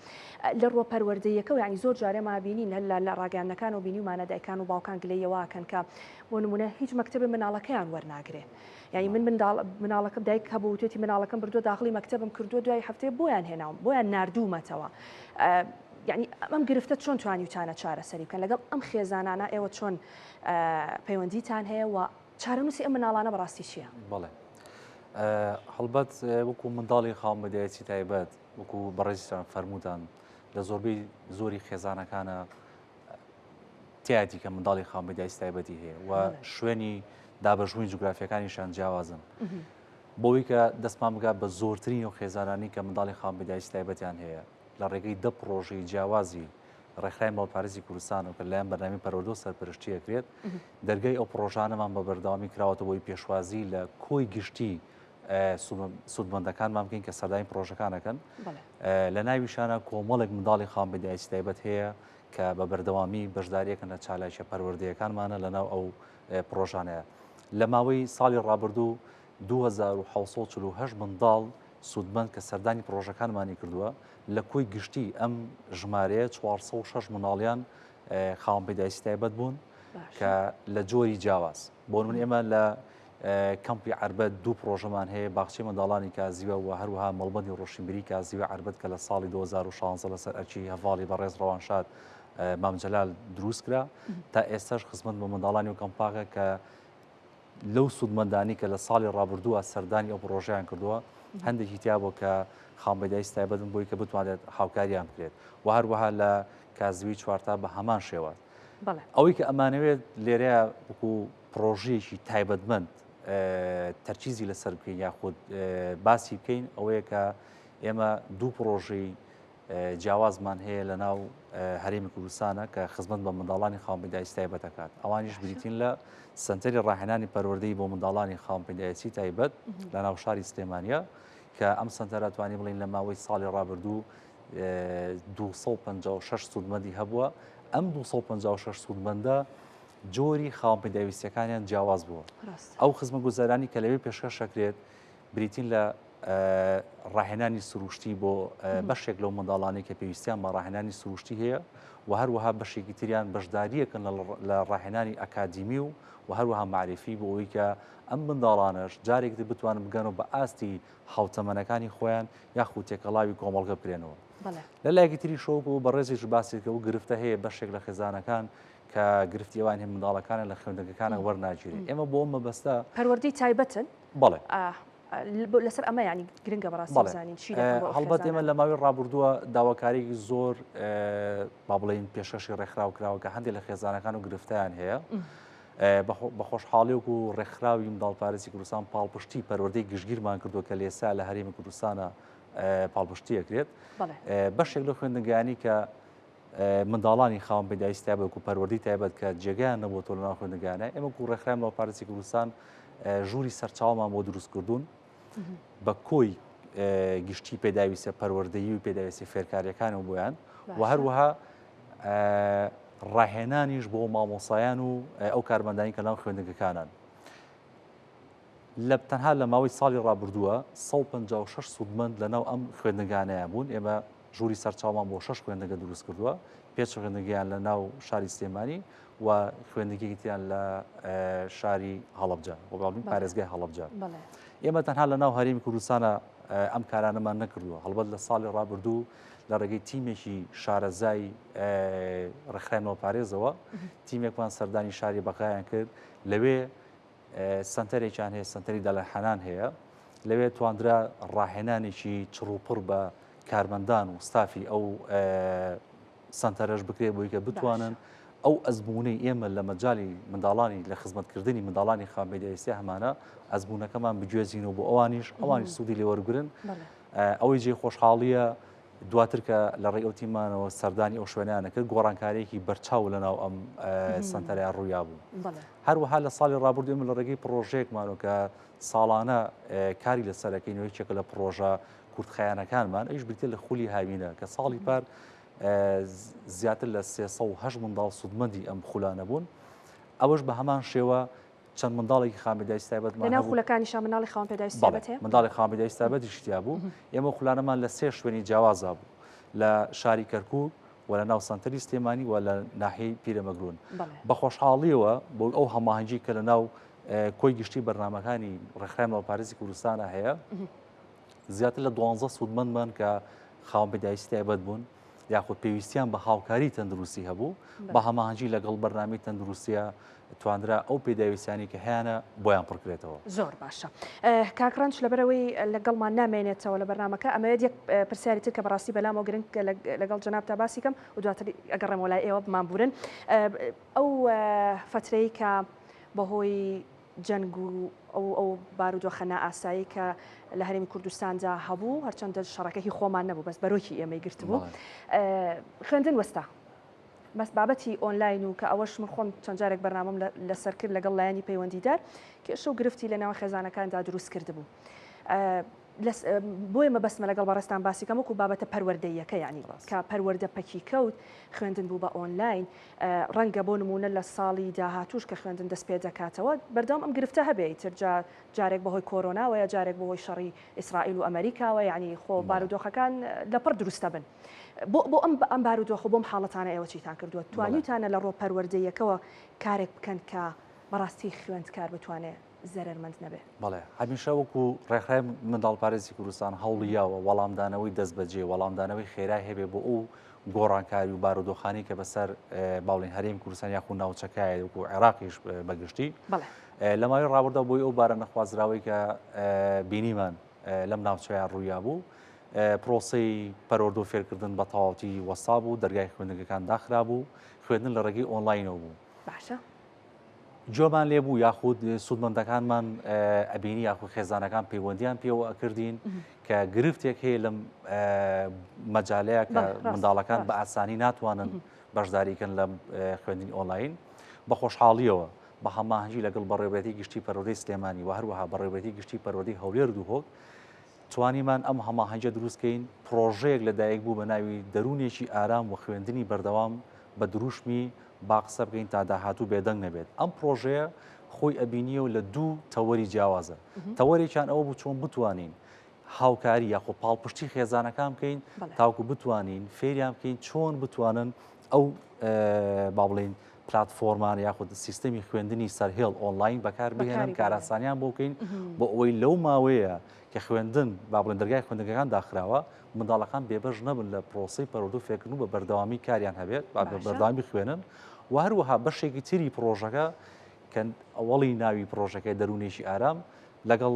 لە ڕووە پەروەردەییەکەوە یانی زۆر جار ئێمە بینین هەر لە ڕاگەیاندنەکانەوە بینیومانە دایکان و باوکان گلەیی ئەوە ئەکەن کە بۆ نمونە هیچ مەکتەبێ مناڵەکەیان وەرناگرێ یانی من منداڵ مناڵەکەم دایک هەبوو وتێتی مناڵەکەم بردووە داخڵی مەکتەبم کردووە دوای هەفتەیە بۆیان هێناوم بۆیان ناردوومەتەوە یعنی ئەم گرفتە چۆن توانیوتانە چارەسەری بکەن لەگەڵ ئەم خێزانانە ئێوە چۆن پەیوەندیتان هەیە و چارەنووسی ئەم مناڵانە بەڕاستی چییە؟ بەڵێ هەڵبەت وەکو منداڵی خاوەن بەدایەتی تایبەت وەکو بەڕێزتان فەرمووتان لە زۆربەی زۆری خێزانەکانە تیایەتی کە منداڵی خاوەن پێداویستی تایبەتی هەیە و شوێنی دابەشبوونی جوگرافیەکانیشان جیاوازن بۆی کە دەستمان بگات بە زۆرترین و خێزانانی کە منداڵی خاوەن پێداویستی تایبەتیان هەیە لە ڕێگەی دە پڕۆژەی جیاوازی ڕێکخراوی ماڵپارێزی کوردستان و کە لەلایەن بەرنامەی پەروەردە و سەرپەرشتی ئەکرێت دەرگای ئەو پڕۆژانەمان بە بەردەوامی کراوەتە بۆی پێشوازی لە کۆی گشتی سوودمەندەکانمان بکەین کە سەردانی پڕۆژەکان ئەکەن لە ناویشانە کۆمەڵێک منداڵی خاوەن پێداویستی تایبەت هەیە کە بە بەردەوامی بەشداریەکەن لە چالاکیە پەروەردەیەکانمانە لە ناو ئەو پڕۆژانەیە لە ماوەی ساڵی ڕابردوو 2648 منداڵ سوودمەند کە سەردانی پڕۆژەکانمانی کردووە لە کۆی گشتی ئەم ژمارەیە 406 منداڵیان خاوەن پێداویستی تایبەت بوون کە لە جۆری جیاواز بۆ من ئێمە لە کەمپی عەربەت دوو پڕۆژەمان هەیە، باخچەی منداڵانی کازیوە و هەروەها مەڵبەندی ڕۆشنبیری کازیوە عەربەت کە لە ساڵی 2016 لەسەر ئەرکی هەڤاڵی بەڕێز ڕەوانشاد مام جەلال دروست کرا تا ئێستاش خزمەت بە منداڵانی و کەمپاکە کە لەو سوودمەندانی کە لە ساڵی ڕابردووە سەردانی ئەو پڕۆژەیان کردووە هەندێکی تیا بوو کە خاوەن پێداویستی تایبەت بن بۆی کە بتوانرێت هاوکاریان بکرێت و هەروەها لە کازوی چوارتا بە هەمان شێواز. ئەوەی کە ئەمانەوێت لێرەیە وەکو پڕۆژەیەکی تایبەتمەند تەرکیزی لەسەر بکەین یاخود باسی بکەین ئەوەیە کە ئێمە دوو پڕۆژەی جیاوازمان هەیە لە ناو هەرێمی کوردستانە کە خزمەت بە منداڵانی خاوەن پێداویستی تایبەت دەکات ئەوانیش بریتین لە سەنتەری ڕاهێنانی پەروەردەی بۆ منداڵانی خاوەن پێداویستی تایبەت لە ناو شاری سلێمانیە کە ئەم سەنتەرە توانی بڵین لە ماوەی ساڵی ڕابردوو 256 سوودمەندی هەبووە ئەم 256 سوودمەندە جۆری خاوەن پێداویستیەکانیان جیاواز بووە ئەو خزمەتگوزارانی کە لەوێ پێشکەش دەکرێت بریتین لە ڕاهێنانی سروشتی بۆ بەشێک لەو منداڵانەی کە پێویستیان بە ڕاهێنانی سروشتی هەیە و هەروەها بەشێکی تریان بەشداریەکەن لە ڕاهێنانی ئەکادیمی و و هەروەها معرفی بۆ ئەوەی کە ئەم منداڵانەش جارێک تر بتوانن بگەنەوە بە ئاستی هاوتەمەنەکانی خۆیان یاخود تێکەڵاوی کۆمەڵگە بکرێنەوە. لە لایەکی تریشەوە وەکو بەڕێزیش باسی کرد ئەو گرفتە هەیە بەشێک لە خێزانەکان کە گرفتی ئەوان هەیە منداڵەکانیان لە خوێندنگەکانە وەرناگیرێ ئێمە بۆ ئەم مەبەستە پەروەردەی تایبەتن؟ بەڵێ. لەسەر ئەمە یانی گرنگە بەڕاستی بەڵێ بزانین چی دەکەن بۆ ئەو هەڵبەت ئێمە خێزانانە. لە ماوەی ڕابردووە داواکاریی زۆر با بڵێین پێشکەشی ڕێکخراو کراوە کە هەندێک لە خێزانەکان و گرفتیان هەیە بە خۆشحاڵی وەکو ڕێکخراوی منداڵپارێزی کوردستان پاڵپشتی پەروەردەی گشتگیرمان کردووە کە لێسا لە هەرێمی کوردستانە پاڵپشتی ئەکرێت بەشێک لەو خوێندنگانی کە منداڵانی خاوەن پێداویستی تایبەت و پەروەردەی تایبەت کە جێگایان نەبووەوە لەناو خوێندنگانە ئێمە وەکو ڕێکخراوی منداڵپارێزی کوردستان ژووری سەرچاومان بۆ دروست کردوون بە کۆی گشتی پێداویستە پەروەردەیی و پێداویستی فێرکاریەکان و بۆیان و هەروەها ڕاهێنانیش بۆ مامۆسایان و ئەو کارمەندانی کە ناو خوێندنگەکانن لە تەنها لە ماوەی ساڵی ڕابردووە 156 سوودمەند لە ناو ئەم خوێندنگانەیە بوون ئێمە ژووری سەرچاومان بۆ شەش خوێندنگە دروست کردووە، پێنج خوێندنگەیان لە ناو شاری سلێمانی و خوێندنگەیەکی تریان لە شاری هەڵەبجە و باڵین پارێزگای هەڵەبجە. ئێمە تەنها لە ناو هەرێمی کوردستانە ئەم کارانەمان نەکردووە، هەڵبەت لە ساڵی ڕابردوو لە ڕێگەی تیمێکی شارەزای ڕێکخراوی منداڵپارێزەوە تیمێکمان سەردانی شاری بەغایان کرد، لەوێ سەنتەرێکیان هەیە، سەنتەری دەلەن حەنان هەیە، لەوێ تواندرا ڕاهێنانێکی چڕوپڕ بە کارمەندان و ستافی ئەو سەنتەرەش بکرێت بۆی کە بتوانن ئەو ئەزموونەی ئێمە لە مەجالی منداڵانی لە خزمەتکردنی منداڵانی خاوەن پێداویستی هەمانە ئەزموونەکەمان بگوێزینەوە بۆ ئەوانیش ئەوانیش سوودی لێوەرگرن ئەوەی جێی خۆشحاڵیە دواتر کە لە ڕێی ئەو تیمانەوە سەردانی ئەو شوێنیانە کرد گۆڕانکاریەکی بەرچاو لە ناو ئەم سەنتەرە ڕوویا بوو هەروەها لە ساڵی ڕابردوو ئێمە لە ڕێگەی پڕۆژەیەکمانەوە کە ساڵانە کاری لەسەرەکەین و یەکێکە لە پڕۆژە کورتخایەنەکانمان ئەویش بریتیە لە خولی هاوینە کە ساڵی پار زیاتر لە 308 منداڵ سوودمەندی ئەم خولانە بوون ئەوەش بە هەمان شێوە چەند منداڵێکی خاوەن پێداویستی تایبەتمان لەناو هەبوو. خولەکانیشا منداڵی خاوەن پێداویستی بەڵێ تایبەت هەیە؟ منداڵی خاوەن پێداویستی تایبەتیشی تیا بوو ئێمە خولانەمان لە سێ شوێنی جیاوازا بوو لە شاری کەرکووک و لە ناو سەنتەری سلێمانی و لە ناحیەی پیرەمەگرون بەڵێ. بە خۆشحاڵیەوە بۆ ئەو هەماهەنگی کە لە ناو کۆی گشتی بەرنامەکانی ڕێکخراوی منداڵپارێزی کوردستانە هەیە زیاتر لە دوانزە سوودمەندمان کە خاوەن پێداویستی تایبەت بوون یاخود پێویستیان بە هاوکاری تەندروستی هەبوو بە هەماهەنگی لەگەڵ بەرنامەی تەندروستیە توانرا ئەو پێداویستیانی کە هەیانە بۆیان پڕکرێتەوە. زۆر باشە کاک ڕەنج لەبەرئەوەی لەگەڵمان نامێنێتەوە لە بەرنامەکە ئەمەوێت یەک پرسیاری تر کە بەڕاستی بەلامەوە گرنگ لەگەڵ جەنابتا باسی کەم و دواتر ئەگەڕێمەوە لای ئێوە بمانبورن ئەو فەترەی کە بەهۆی جەنگ و ئەو ئەو بارودۆخە نائاسایی کە لە هەرێمی کوردستاندا هەبوو هەرچەندە شەڕەکە هی خۆمان نەبوو بەس بەرۆکی ئێمەی گرتبوو خوێندن وەستا بەس بابەتی ئۆنلاین و کە ئەوەش من خۆم چەند جارێک بەرنامەم لەسەر کرد لەگەڵ لایەنی پەیوەندیدار کێشە و گرفتی لە نێوان خێزانەکاندا دروست کردبوو. بۆیە مەبەستمە لەگەڵ بەڕێزتان باسی کەم وەکو بابەتە پەروەردەییەکە یانی کە پەروەردە پەکی کەوت خوێندن بوو بە ئۆنلاین ڕەنگە بۆ نمونە لە ساڵی داهاتوش کە خوێندن دەست پێ دەکاتەوە بەردەوام ئەم گرفتە هەبێ ئیتر جا جارێک بەهۆی کۆرۆناوەیە جارێک بەهۆی شەڕی ئیسرائیل و ئەمریکاوە یعنی خۆ بارودۆخەکان لەپڕ دروستە بن بۆ بۆ ئەم ئەم بارودۆخە بۆم حاڵەتانە ئێوە چیتان کردووە توانیوتانە لە ڕۆ پەروەردەیەکەوە کارێک بکەن کە بەڕاستی خوێندکار بتوانێ زەرەرمەند نەبێ. بەڵێ هەمیشە وەکو ڕێکخراوی منداڵپارێزی کوردستان هەوڵی یاوە وەڵامدانەوەی دەستبەجێ وەڵامدانەوەی خێرای هەبێ بۆ ئەو گۆڕانکاری و بارودۆخانی کە بەسەر باڵین هەرێم کوردستان یاخود ناوچەکایە وەکو عێراقیش بەگشتی لە ماوەی ڕابردوو بۆی ئەو بارە نەخوازراوەی کە بینیمان لەم ناوچەیە ڕوویا بوو. پرۆسەی پەروەردە و فێرکردن بە تەواوەتی وەستا بوو، دەرگای خوێندنگەکان داخرابوو، خوێندن لە ڕێگەی ئۆنلاینەوە بوو. باشە. گوێمان لێ بوو یاخود سوودمەندەکانمان ئەبینی یاخود خێزانەکان پەیوەندیان پێوە ئەکردین کە گرفتێک هەیە لەم مەجالەیە کە منداڵەکان بە ئاسانی ناتوانن بەشداریکەن لە خوێندنی ئۆنلاین بە خۆشحاڵیەوە بە هەماهەنگی لەگەڵ بەڕێوەبەرایەتی گشتی پەروەردەی سلێمانی و هەروەها بەڕێوەبەرایەتی گشتی پەروەردەی هەولێر و دهۆک توانیمان ئەم هەماهەنگیە دروست کەین، پڕۆژەیەک لەدایک بوو بە ناوی دەروونێکی ئارام و خوێندنی بەردەوام بە دروشمی با قسە بکەین تا داهاتوو بێدەنگ نەبێت. ئەم پڕۆژەیە خۆی ئەبینیەوە لە دوو تەوەری جیاوازە. تەوەرێکیان ئەوە بوو چۆن بتوانین هاوکاری یاخۆ پاڵپشتی خێزانەکان بکەین تاوکو بتوانین فێریان بکەین چۆن بتوانن ئەو با بڵێین پلاتفۆرمان یاخود سیستەمی خوێندنی سەرهێڵ ئۆنلاین بەکار بهێنن کاراسانیان بۆ بکەین بۆ ئەوەی لەو ماوەیە کە خوێندن با بڵێن دەرگای خوێندنگەکان داخراوە منداڵەکان بێبەش نەبن لە پرۆسەی پەروەردە و فێرکردن و بە بەردەوامی کاریان هەبێت با بە بەردەوامی بخوێنن و هەروەها بەشێکی تری پرۆژەکە کە ئەوەڵی ناوی پرۆژەکەی دەروونێکی ئارام لەگەڵ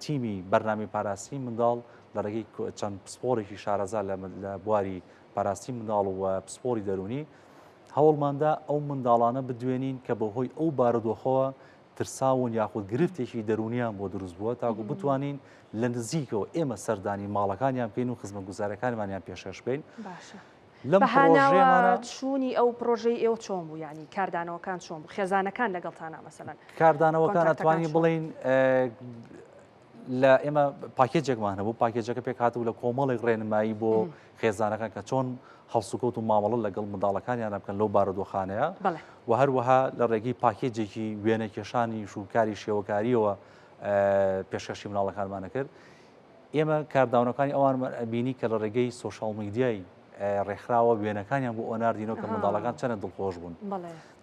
تیمی بەرنامی پاراستنی منداڵ لە ڕێگەی چەند پسپۆڕێکی شارەزا لە بواری پاراستنی منداڵ و پسپۆری دەروونی هەوڵماندا ئەو منداڵانە بدوێنین کە بەهۆی ئەو بارودۆخەوە ترساون یاخود گرفتێکی دەروونیان بۆ دروست بووە تاکو بتوانین لە نزیکەوە ئێمە سەردانی ماڵەکانیان بکەین و خزمەتگوزاریەکانمانیان پێشکەش بکەین. باشە لەم پرۆژەیەمانە چوونی ئەو پرۆژەی ئێوە چۆن بوو یانی کاردانەوەکان چۆن بوو خێزانەکان لەگەڵتانە مەسەلەن کاردانەوەکان ئەتوانین بڵێین لە ئێمە پاکێجێکمان هەبوو پاکێجەکە پێکهاتبوو لە کۆمەڵێک ڕێنمایی بۆ خێزانەکان کە چۆن هەڵسوکەوت و مامەڵە لەگەڵ منداڵەکانیانە بکەن لەو بارودۆخانەیە و هەروەها لە ڕێگەی پاکێجێکی وێنەکێشانیش و کاری شێوەکاریەوە پێشکەشی مناڵەکانمانە کرد ئێمە کارداونەکانی ئەوانمان ئەبینی کە لە ڕێگەی سۆشیال میدیای ڕێکخراوە وێنەکانیان بۆ ئۆناردینەوە کە منداڵەکان چەنە دڵخۆش بوون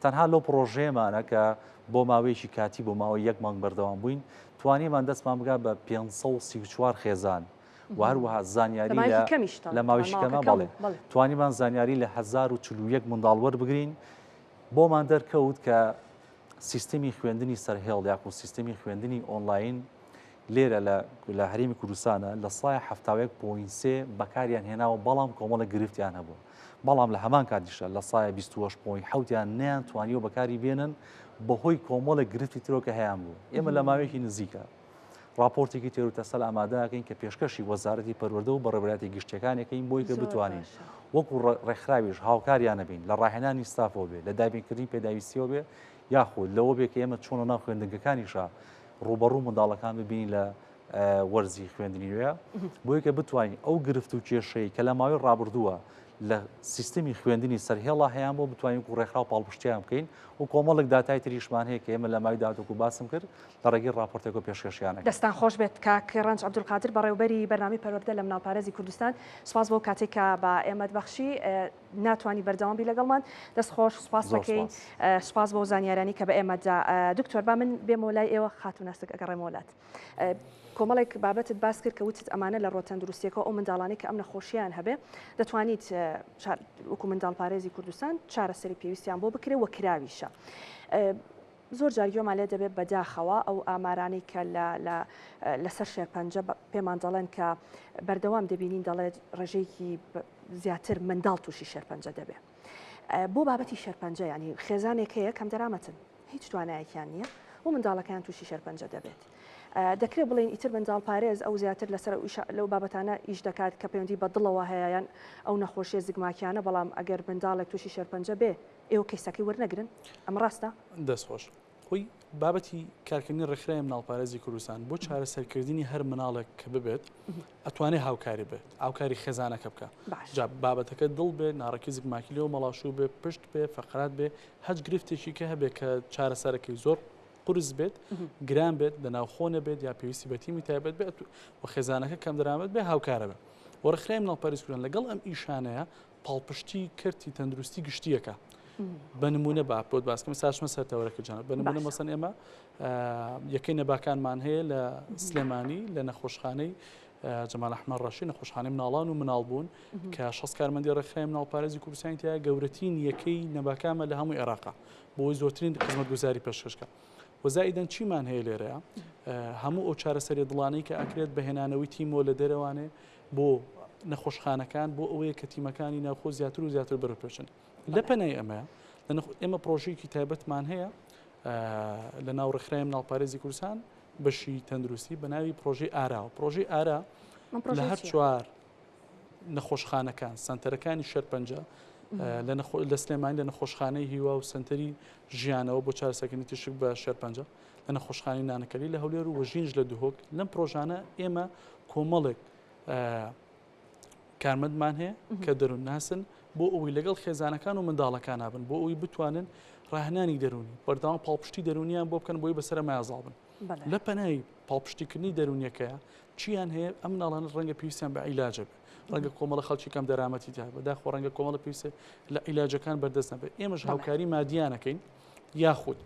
تەنها لەو پڕۆژەیەمانە کە بۆ ماوەیەکی کاتی بۆ ماوەی یەک مانگ بەردەوام بووین توانیمان دەستمان بگات بە 534 خێزان و هەروەها زانیاری لە ماوەیەکی کەمە بەڵێ توانیمان زانیاری لە 1041 منداڵ وەربگرین بۆمان دەرکەوت کە سیستمی خوێندنی سەرهێڵ یاخود سیستمی خوێندنی ئۆنلاین لێرە لە لە هەرێمی کوردستانە لە سای 71.3 بەکاریان هێناوە بەڵام کۆمەڵە گرفتیان هەبوو بەڵام لە هەمان کاتیشە لە سای 28.7یان نیان توانیوە بەکاری بێنن بەهۆی کۆمەڵێک گرفتی ترۆ کە هەیان بوو ئێمە لە ماوەیەکی نزیکە ڕاپۆرتێکی تێروتەسەل ئامادەکەین کە پێشکەشی وەزارەتی پەروەردە و بەڕێوەبەرایەتی گشتیەکانەکەین بۆی کە بتوانین وەکو ڕێکخراویش هاوکاریانە بین لە ڕاهێنانی ستافەوە بێ لە دابینکردنی پێداویستیەوە بێ یاخود لەوە بێ کە ئێمە چۆن لە ناو خوێندنگەکانیشا ڕووبەڕوو منداڵەکان ببینین لە وەرزی خوێندنی نوێ بۆیە کە بتوانین ئەو گرفت و کێشەی کە لە ماوەی ڕابردووە لە سیستمی خوێندنی سەرهێڵا هەیان بۆ بتوانین و ڕێکخراو پاڵپشتیان بکەین و کۆمەڵێک داتای تریشمان هەیە کە ئێمە لە ماوەی داهاتوو باسم کرد لە ڕێگەی ڕاپۆرتێکەوە پێشکەشیان ئەکەین. دەستان خۆش بێت کاک ڕەنج عەبدولقادر بەڕێوبەری بەرنامەی پەروەردە لە مناڵپارێزی کوردستان سوپاس بۆ کاتێک کە بە ئێمەت بەخشی ناتوانی بەردەوام بی لەگەڵمان دەست خۆش سوپاس دەکەین سوپاس بۆ زانیارانی کە بە ئێمەت دا دکتۆر با من بێمەوە لای ئێوە خاتوو ناسک ئەگەڕێمەوە لات کۆمەڵێک بابەتت باس کرد کە وتت ئەمانە لە ڕووە تەندروستیەکەوە ئەو منداڵانەی کە ئەم نەخۆشیان هەبێ دەتوانیت وەکو منداڵپارێزی کوردستان چارەسەری پێویستیان بۆ بکرێ و کراویشە. زۆر جار گوێمان لێ دەبێت بەداخەوە ئەو ئامارانەی کە لە لە لەسەر شێرپەنجە پێمان دەڵێن کە بەردەوام دەبینین دەڵێت ڕێژەیەکی زیاتر منداڵ تووشی شێرپەنجە دەبێت بۆ بابەتی شێرپەنجە ینی خێزانێک هەیە کەم دەرامەتن هیچ توانایەکیان نییە و منداڵەکەیان تووشی شێرپەنجە دەبێت. دەکرێت بڵێین ئیتر منداڵ پارێز ئەو زیاتر لەسەر لەو بابەتانە ئیش دەکات کە پەیوەندی بە دڵەوە هەیە یان ئەو نەخۆشیە زگماکیانە بەڵام ئەگەر منداڵێک تووشی شێرپەنجە بێ ئێوە کەیسەکەی وەرنەگرن ئەمە ڕاستە؟ دەست خۆش. خۆی بابەتی کارکردنی ڕێکخراوی مناڵپارێزی کوردستان بۆ چارەسەرکردنی هەر مناڵێک کە ببێت ئەتوانێت هاوکاری بێت هاوکاری خێزانەکە بکە جا بابەتەکە دڵ بێت ناڕێکی زگماکی لێو مەڵاشوو بێ پشت بێ فەقرات بێ هەچ گرفتێکی کە هەبێت کە چارەسەرەکەی زۆر قورس بێت گران بێت لە ناوخۆ نەبێت یا پێویستی بە تیمی تایبەت بێت و خێزانەکە کەم دەرامەت بێ هاوکارە بێت و ڕێکخراوی مناڵپارێزی کوردستان لەگەڵ ئەم ئیشانەیە پاڵپشتی کەرتی تەندروستی گشتیەکە بە نمونە با بۆت باسکەم ساچمە سەر تەوەرەکە جانە بە نمونە مەسەن ئێمە یەکەی نەباکانمان هەیە لە سلێمانی لە نەخۆشخانەی جەمال ئەحمەد ڕەشی نەخۆشخانەی مناڵان و مناڵ بوون کە 6 کارمەندی ڕێکخراوی مناڵپارێزی کوردستانی تیا گەورەترین یەکەی نەباکامە لە هەموو عێراقا بۆی زۆرترین خزمەتگوزاری پێشکەشکە وەزایدەن چیمان هەیە لێرەیە هەموو ئەو چارەسەری دڵانەی کە ئەکرێت بە هێنانەوەی تیمۆ لە دەرەوانێ. بۆ نەخۆشخانەکان بۆ ئەوەیە کە تیمەکانی ناوخۆ زیاتر و زیاتر بەرەو پێشن لە پەنای ئەمەیە ئێمە پرۆژەیەکی تایبەتمان هەیە لە ناو ڕێکخراوی مناڵپارێزی کوردستان بەشی تەندروستی بە ناوی پرۆژەی ئاراوە پرۆژەی ئارا لە هەر چوار نەخۆشخانەکان سنتەرەکانی شێرپەنجە لە سلێمانی لە نەخۆشخانەی هیوا و سنتەری ژیانەوە بۆ چارەسەکردنی تیشک بە شێرپەنجە لە نەخۆشخانەی نانەکەلی لە هەولێر و وەژینش لە دهۆک لەم پرۆژانە ئێمە کۆمەڵێک کارمەندمان هەیە کە دەروونناسن بۆ ئەوەی لەگەڵ خێزانەکان و منداڵەکان بن بۆ ئەوەی بتوانن ڕاهێنانی دەروونی بەردەوام پاڵپشتی دەروونیان بۆ بکەن بۆی بەسەر مایازاڵ بن لە پەنای پاڵپشتیکردنی دەروونیەکەیە چیان هەیە ئەم مناڵانە ڕەنگە پێویستیان بە عیلاجە بێ ڕەنگە کۆمەڵە خەڵکی کەم دەرامەتی تا بەداخۆ ڕەنگە کۆمەڵە پێویستە لە عیلاجەکان بەردەست نەبێت ئێمەش هاوکاری مادیانەکەین یاخود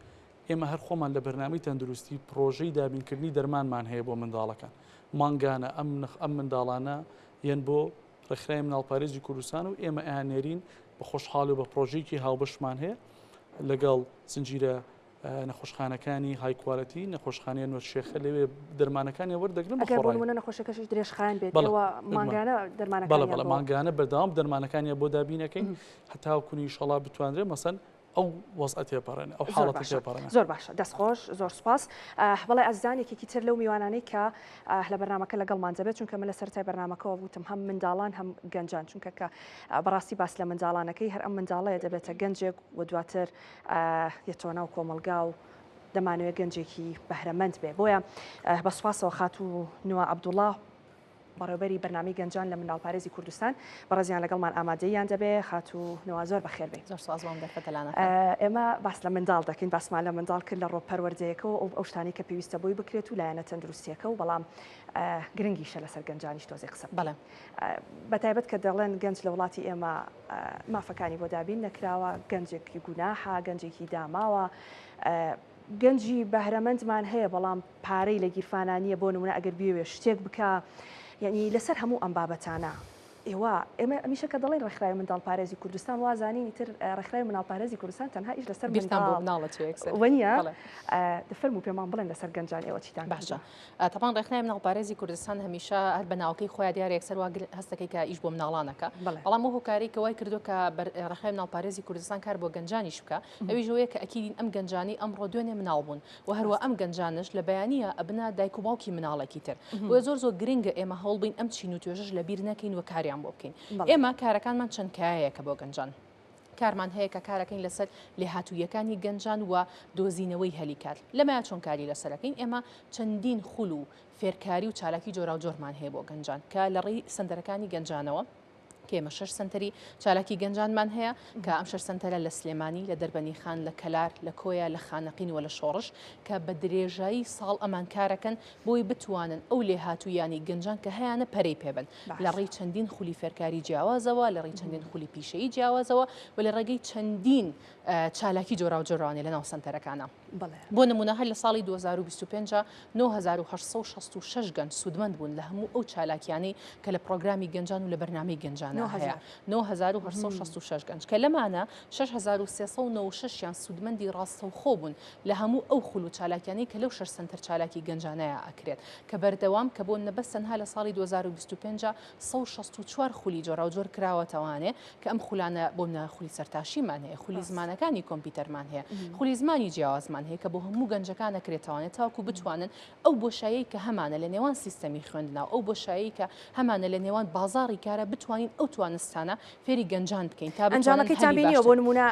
ئێمە هەر خۆمان لە بەرنامەی تەندروستی پرۆژەی دابینکردنی دەرمانمان هەیە بۆ منداڵەکان مانگانە ئەم نخ ئەم منداڵانە یەن بۆ ڕێکخراوی مناڵپارێزی کوردستان و ئێمە ئەیاننێرین بە خۆشحاڵی و بە پرۆژەیەکی هاوبەشمان هەیە لەگەڵ زنجیرە نەخۆشخانەکانی high quality نەخۆشخانەی ئەنوەر شێخە لەوێ دەرمانەکانیان وەردەگرن ئەگەر بۆ نمونە نەخۆشەکەشیش درێژخایەن بێت ئێوە مانگانە دەرمانەکانیان بەڵێ بەڵێ مانگانە بەردەوام دەرمانەکانیان بۆ دابینەکەین هەتاوەکو ئینشەڵا بتوانرێت مەسەن ئەو وەزعە تێپەڕێنێ ئەو حاڵەتە تێپەڕێنێ. زۆر باشە دەست خۆش زۆر سوپاس. بەڵێ ئازیزان یەکێکی تر لەو میوانانەی کە لە بەرنامەکە لەگەڵمان دەبێت چونکە من لە سەرەتای بەرنامەکەوە وتم هەم منداڵان هەم گەنجان چونکە کە بەڕاستی باس لە منداڵانەکەی هەر ئەم منداڵەیە دەبێتە گەنجێک و دواتر یەتەوە ناو کۆمەڵگا و دەمانەوێت گەنجێکی بەهرەمەند بێ بۆیە بە سوپاسەوە خاتوو نوا عەبدوڵا بەڕێوبەری بەرنامەی گەنجان لە منداڵپارێزی کوردستان بەڕێزیان لەگەڵمان ئامادەییان دەبێ خاتوو نوا زۆر بەخێر بێی. زۆر سوپاس بۆ ئەم دەرفەتە لانە. ئێمە باس لە منداڵ دەکەین باسمان لە منداڵ کرد لە ڕۆ پەروەردەیەکەوە ئەو شتانەی کە پێویستە بۆی بکرێت و لایەنە تەندروستیەکە و بەڵام گرنگیشە لەسەر گەنجانیش تۆزێ قسە بەڵێ. بە تایبەت کە دەڵێن گەنج لە وڵاتی ئێمە مافەکانی بۆ دابین نەکراوە گەنجێکی گوناحە گەنجێکی داماوە گەنجی بەهرەمەندمان هەیە بەڵام پارەی لە گیرفانا نییە بۆ نمونە ئەگەر بیەوێ شتێک بکا یعنی لەسەر هەموو ئەم بابەتانە ئێوە ئێمە ئەمیشە کە دەڵێن ڕێکخراوی منداڵپارێزی کوردستان وازانین ئیتر ڕێکخراوی مناڵپارێزی کوردستان تەنها ئیش لەسەر بیرتان بۆ مناڵە چێ یەکسەر وەنیە دەفەرموو پێمان بڵێن لەسەر گەنجان ئێوە چیتان باشە تەبان ڕێکخراوی مناڵپارێزی کوردستان هەمیشە هەر بە ناوەکەی خۆیان دیارە یەکسەر وا هەستەکەی کە ئیش بۆ مناڵانەکە بەڵام ئەو هۆکارەی کە وای کردو کە ڕێکخراوی مناڵپارێزی کوردستان کار بۆ گەنجانیش بکە ئەویش ئەوەیە کە ئەکیدین ئەم گەنجانەی ئەمڕۆ دوێنێ مناڵ بوون و هەروە ئەم گەنجانەش لە بەیانیە ئەبنە دایک و باوکی مناڵێکی تر بۆیە زۆر زۆر گرنگە ئێمە هەوڵ بین ئەم چین و توێژەش لە بیر نەکەین و کاریان بۆ بکەین ئێمە کارەکانمان چەند کایەیەکە بۆ گەنجان. کارمان هەیە کە کارەکەین لەسەر لێهاتوویەکانی گەنجان و دۆزینەوەی هەلی کار لەمایە چۆن کاری لەسەرەکەین ئێمە چەندین خول و فێرکاری و چالاکی جۆراوجۆرمان هەیە بۆ گەنجان کە لە ڕێی سەنتەرەکانی گەنجانەوە کە ئێمە شەش سەنتەری چالاکی گەنجانمان هەیە کە ئەم شەش سەنتەرە لە سلێمانی لە دەربەنیخان لە کەلار لە کۆیە لە خانەقین و لە شۆڕش کە بە درێژایی ساڵ ئەمان کارەکەن بۆی بتوانن ئەو لێهاتوویانەی گەنجان کە هەیانە پەرەی پێبن لە ڕێی چەندین خولی فێرکاری جیاوازەوە لە ڕێی چەندین خولی پیشەیی جیاوازەوە و لە ڕێگەی چەندین چالاکی جۆراوجۆرانێ لە ناو سەنتەرەکانە. بۆ نمونە هەر لە ساڵی 2025 9866 گەنج سوودمەند بوون لە هەموو ئەو چالاکیانەی کە لە پرۆگرامی گەنجان و لە بەرنامەی گەنجانە هەیە 9866 گەنج کە لەمانە 6396 یان سوودمەندی ڕاستەوخۆ بوون لە هەموو ئەو خول و چالاکیانەی کە لەو شەش سەنتەر چالاکی گەنجانەیە ئەکرێت کە بەردەوام کە بۆ نەبەس تەنها لە ساڵی 2025 164 خولی جۆراوجۆر کراوەتەوانێ کە ئەم خولانە بۆ منە خولی سەرتاشیمان هەیە خولی زمانەکانی کۆمپیوتەرمان هەیە خولی زمانی جیاوازمان هەیە کە بۆ هەموو گەنجەکان ئەکرێتەوانێت تاکو بتوانن ئەو بۆشایەی کە هەمانە لە نێوان سیستەمی خوێندنا و ئەو بۆشایەی کە هەمانە لە نێوان بازاڕی کارە بتوانین ئەو توانستانە فێری گەنجان بکەین تا بتوانن ئەنجامەکەیتان هەلی بینیوە باشتر بۆ نمونە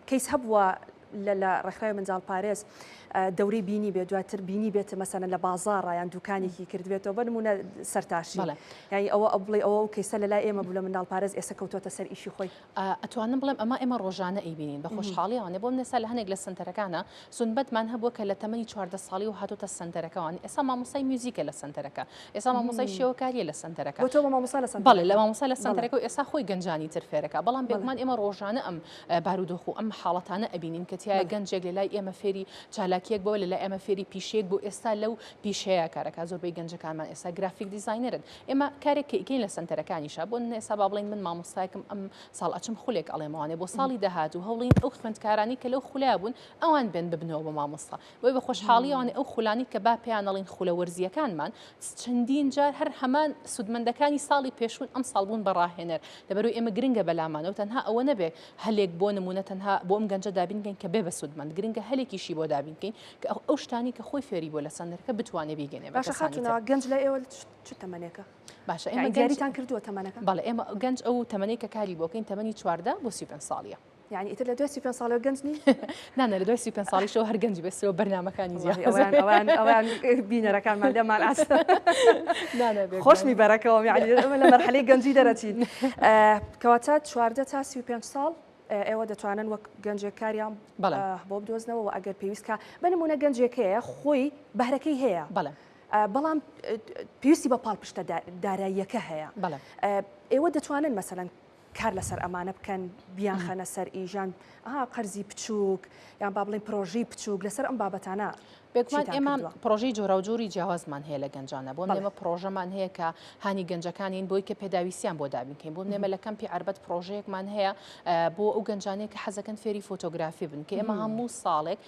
کەیس هەبووە لە لە ڕێکخراوی منداڵپارێز دەورەی بینی بێت دواتر بینی بێت مەسەلەن لە بازاڕا یان دوکانێکی کردبێتەوە بە نمونە سەرتاشی بەڵێ. یانی ئەوە ئەو بڵێ ئەوە ئەو کەیسە لە لای ئێمە بوو لە منداڵپارێز ئێستا کەوتووەتە سەر ئیشی خۆی. ئەتوانم بڵێم ئەمە ئێمە ڕۆژانە ئەیبینین بە خۆشحاڵیەوانێ بۆ من ئێستا لە هەنێک لە سەنتەرەکانا سونبەتمان هەبووە کە لە تەمەنی 14 ساڵیەوە هاتۆتە سەنتەرەکەوان ئێستا مامۆستای میوزیکە لە سەنتەرەکە ئێستا مامۆستای شێوەکاریە لە سەنتەرەکە بۆ تۆ بە مامۆستا لە بەڵێ لە سەنتەرەکە مامۆستا لە بەڵێ سەنتەرەکە و ئێستا خۆی گەنجانی تر فێرەکا بەڵام بەڵێ بێگومان ئێمە ڕۆژانە ئەم بارودۆخ و ئەم حاڵەتانە ئەبینین کە. تیایە گەنجێک لە لای ئێمە فێری چالاکیەک بووە لە لای ئێمە فێری پیشەیەک بوو ئێستا لەو پیشەیە کارەکە زۆربەی گەنجەکانمان ئێستا graphic designer ن ئێمە کارێک کە ئیکەین لە سەنتەرەکانیشا بۆ نمونە ئێستا با بڵێین من مامۆستایەکم ئەم ساڵ ئەچم خولێک ئەڵێمەوانێ بۆ ساڵی داهاتوو هەوڵین ئەو خوێندکارانی کە لەو خولە بوون ئەوان بێن ببنەوە بە مامۆستا بۆیە بە خۆشحاڵیەوانێ ئەو خولانەی کە با پێیان ئەڵێین خولە وەرزییەکانمان چەندین جار هەر هەمان سوودمەندەکانی ساڵی پێشوون ئەمساڵ بوون بە ڕاهێنەر لەبەرئەوەی ئێمە گرنگە بەلامانەوە تەنها ئەوە نەبێ هەلێک بۆ نموونە تەنها بۆ ئەم گەنجە دابین کەین کە بێ بە سوودمەند گرنگە هەلێکیشی بۆ دابین کەین کە ئەو شتانەی کە خۆی فێری بووە لە سەنتەرەکە بتوانێ بیگەینێ بە باشە کەسانی خاتوون تر. گەنج لای ئێوە چ تەمەنێکە؟ باشە ئێمە یانی گەنج دیاریتان کردووە تەمەنەکە؟ بەڵێ ئێمە گەنج ئەو تەمەنەی کە کاری بۆ کەین تەمەنی 14 بۆ 35 ساڵیە. یانی ئیتر لە دوای 35 ساڵەوە گەنج نی؟ نا نا لە دوای 35 ساڵیشەوە هەر گەنجی بەسەوە بەرنامەکانی وەڵاهی ئەوەیان ئەوەیان ئەوەیان بینەرەکانمان لێمان ئاست نا نا بێگومان. خۆشمی بەرەکەوەم یانی ئێمە لە مەرحەلەی گەنجی دەرەچین کەواتە 14 تا 35 ساڵ ئێوە دەتوانن وەک گەنجێک کاریان بەڵێ. بۆ بدۆزنەوە و ئەگەر پێویست کا بە نمونە گەنجێک هەیە خۆی بەهرەکەی هەیە بەڵێ. بەڵام پێویستی بە پاڵپشتە داراییەکە هەیە بەڵێ. ئێوە دەتوانن مەسەلەن کار لەسەر ئەمانە بکەن بیانخەنە سەر ئیژان ئەها قەرزی بچووک یان با بڵێین پرۆژەی بچووک لەسەر ئەم بابەتانە بێگومان چیتان ئێمە کردووە؟ پرۆژەی جۆراوجۆری جیاوازمان هەیە لە گەنجانە بۆ بەڵێ. ئێمە پرۆژەمان هەیە کە هانی گەنجەکانین بۆی کە پێداویستیان بۆ دابین کەین بۆ ئێمە لە کەمپی عەربەت پرۆژەیەکمان هەیە بۆ ئەو گەنجانەی کە حەزەکەن فێری فۆتۆگرافی بن کە ئێمە هەموو ساڵێک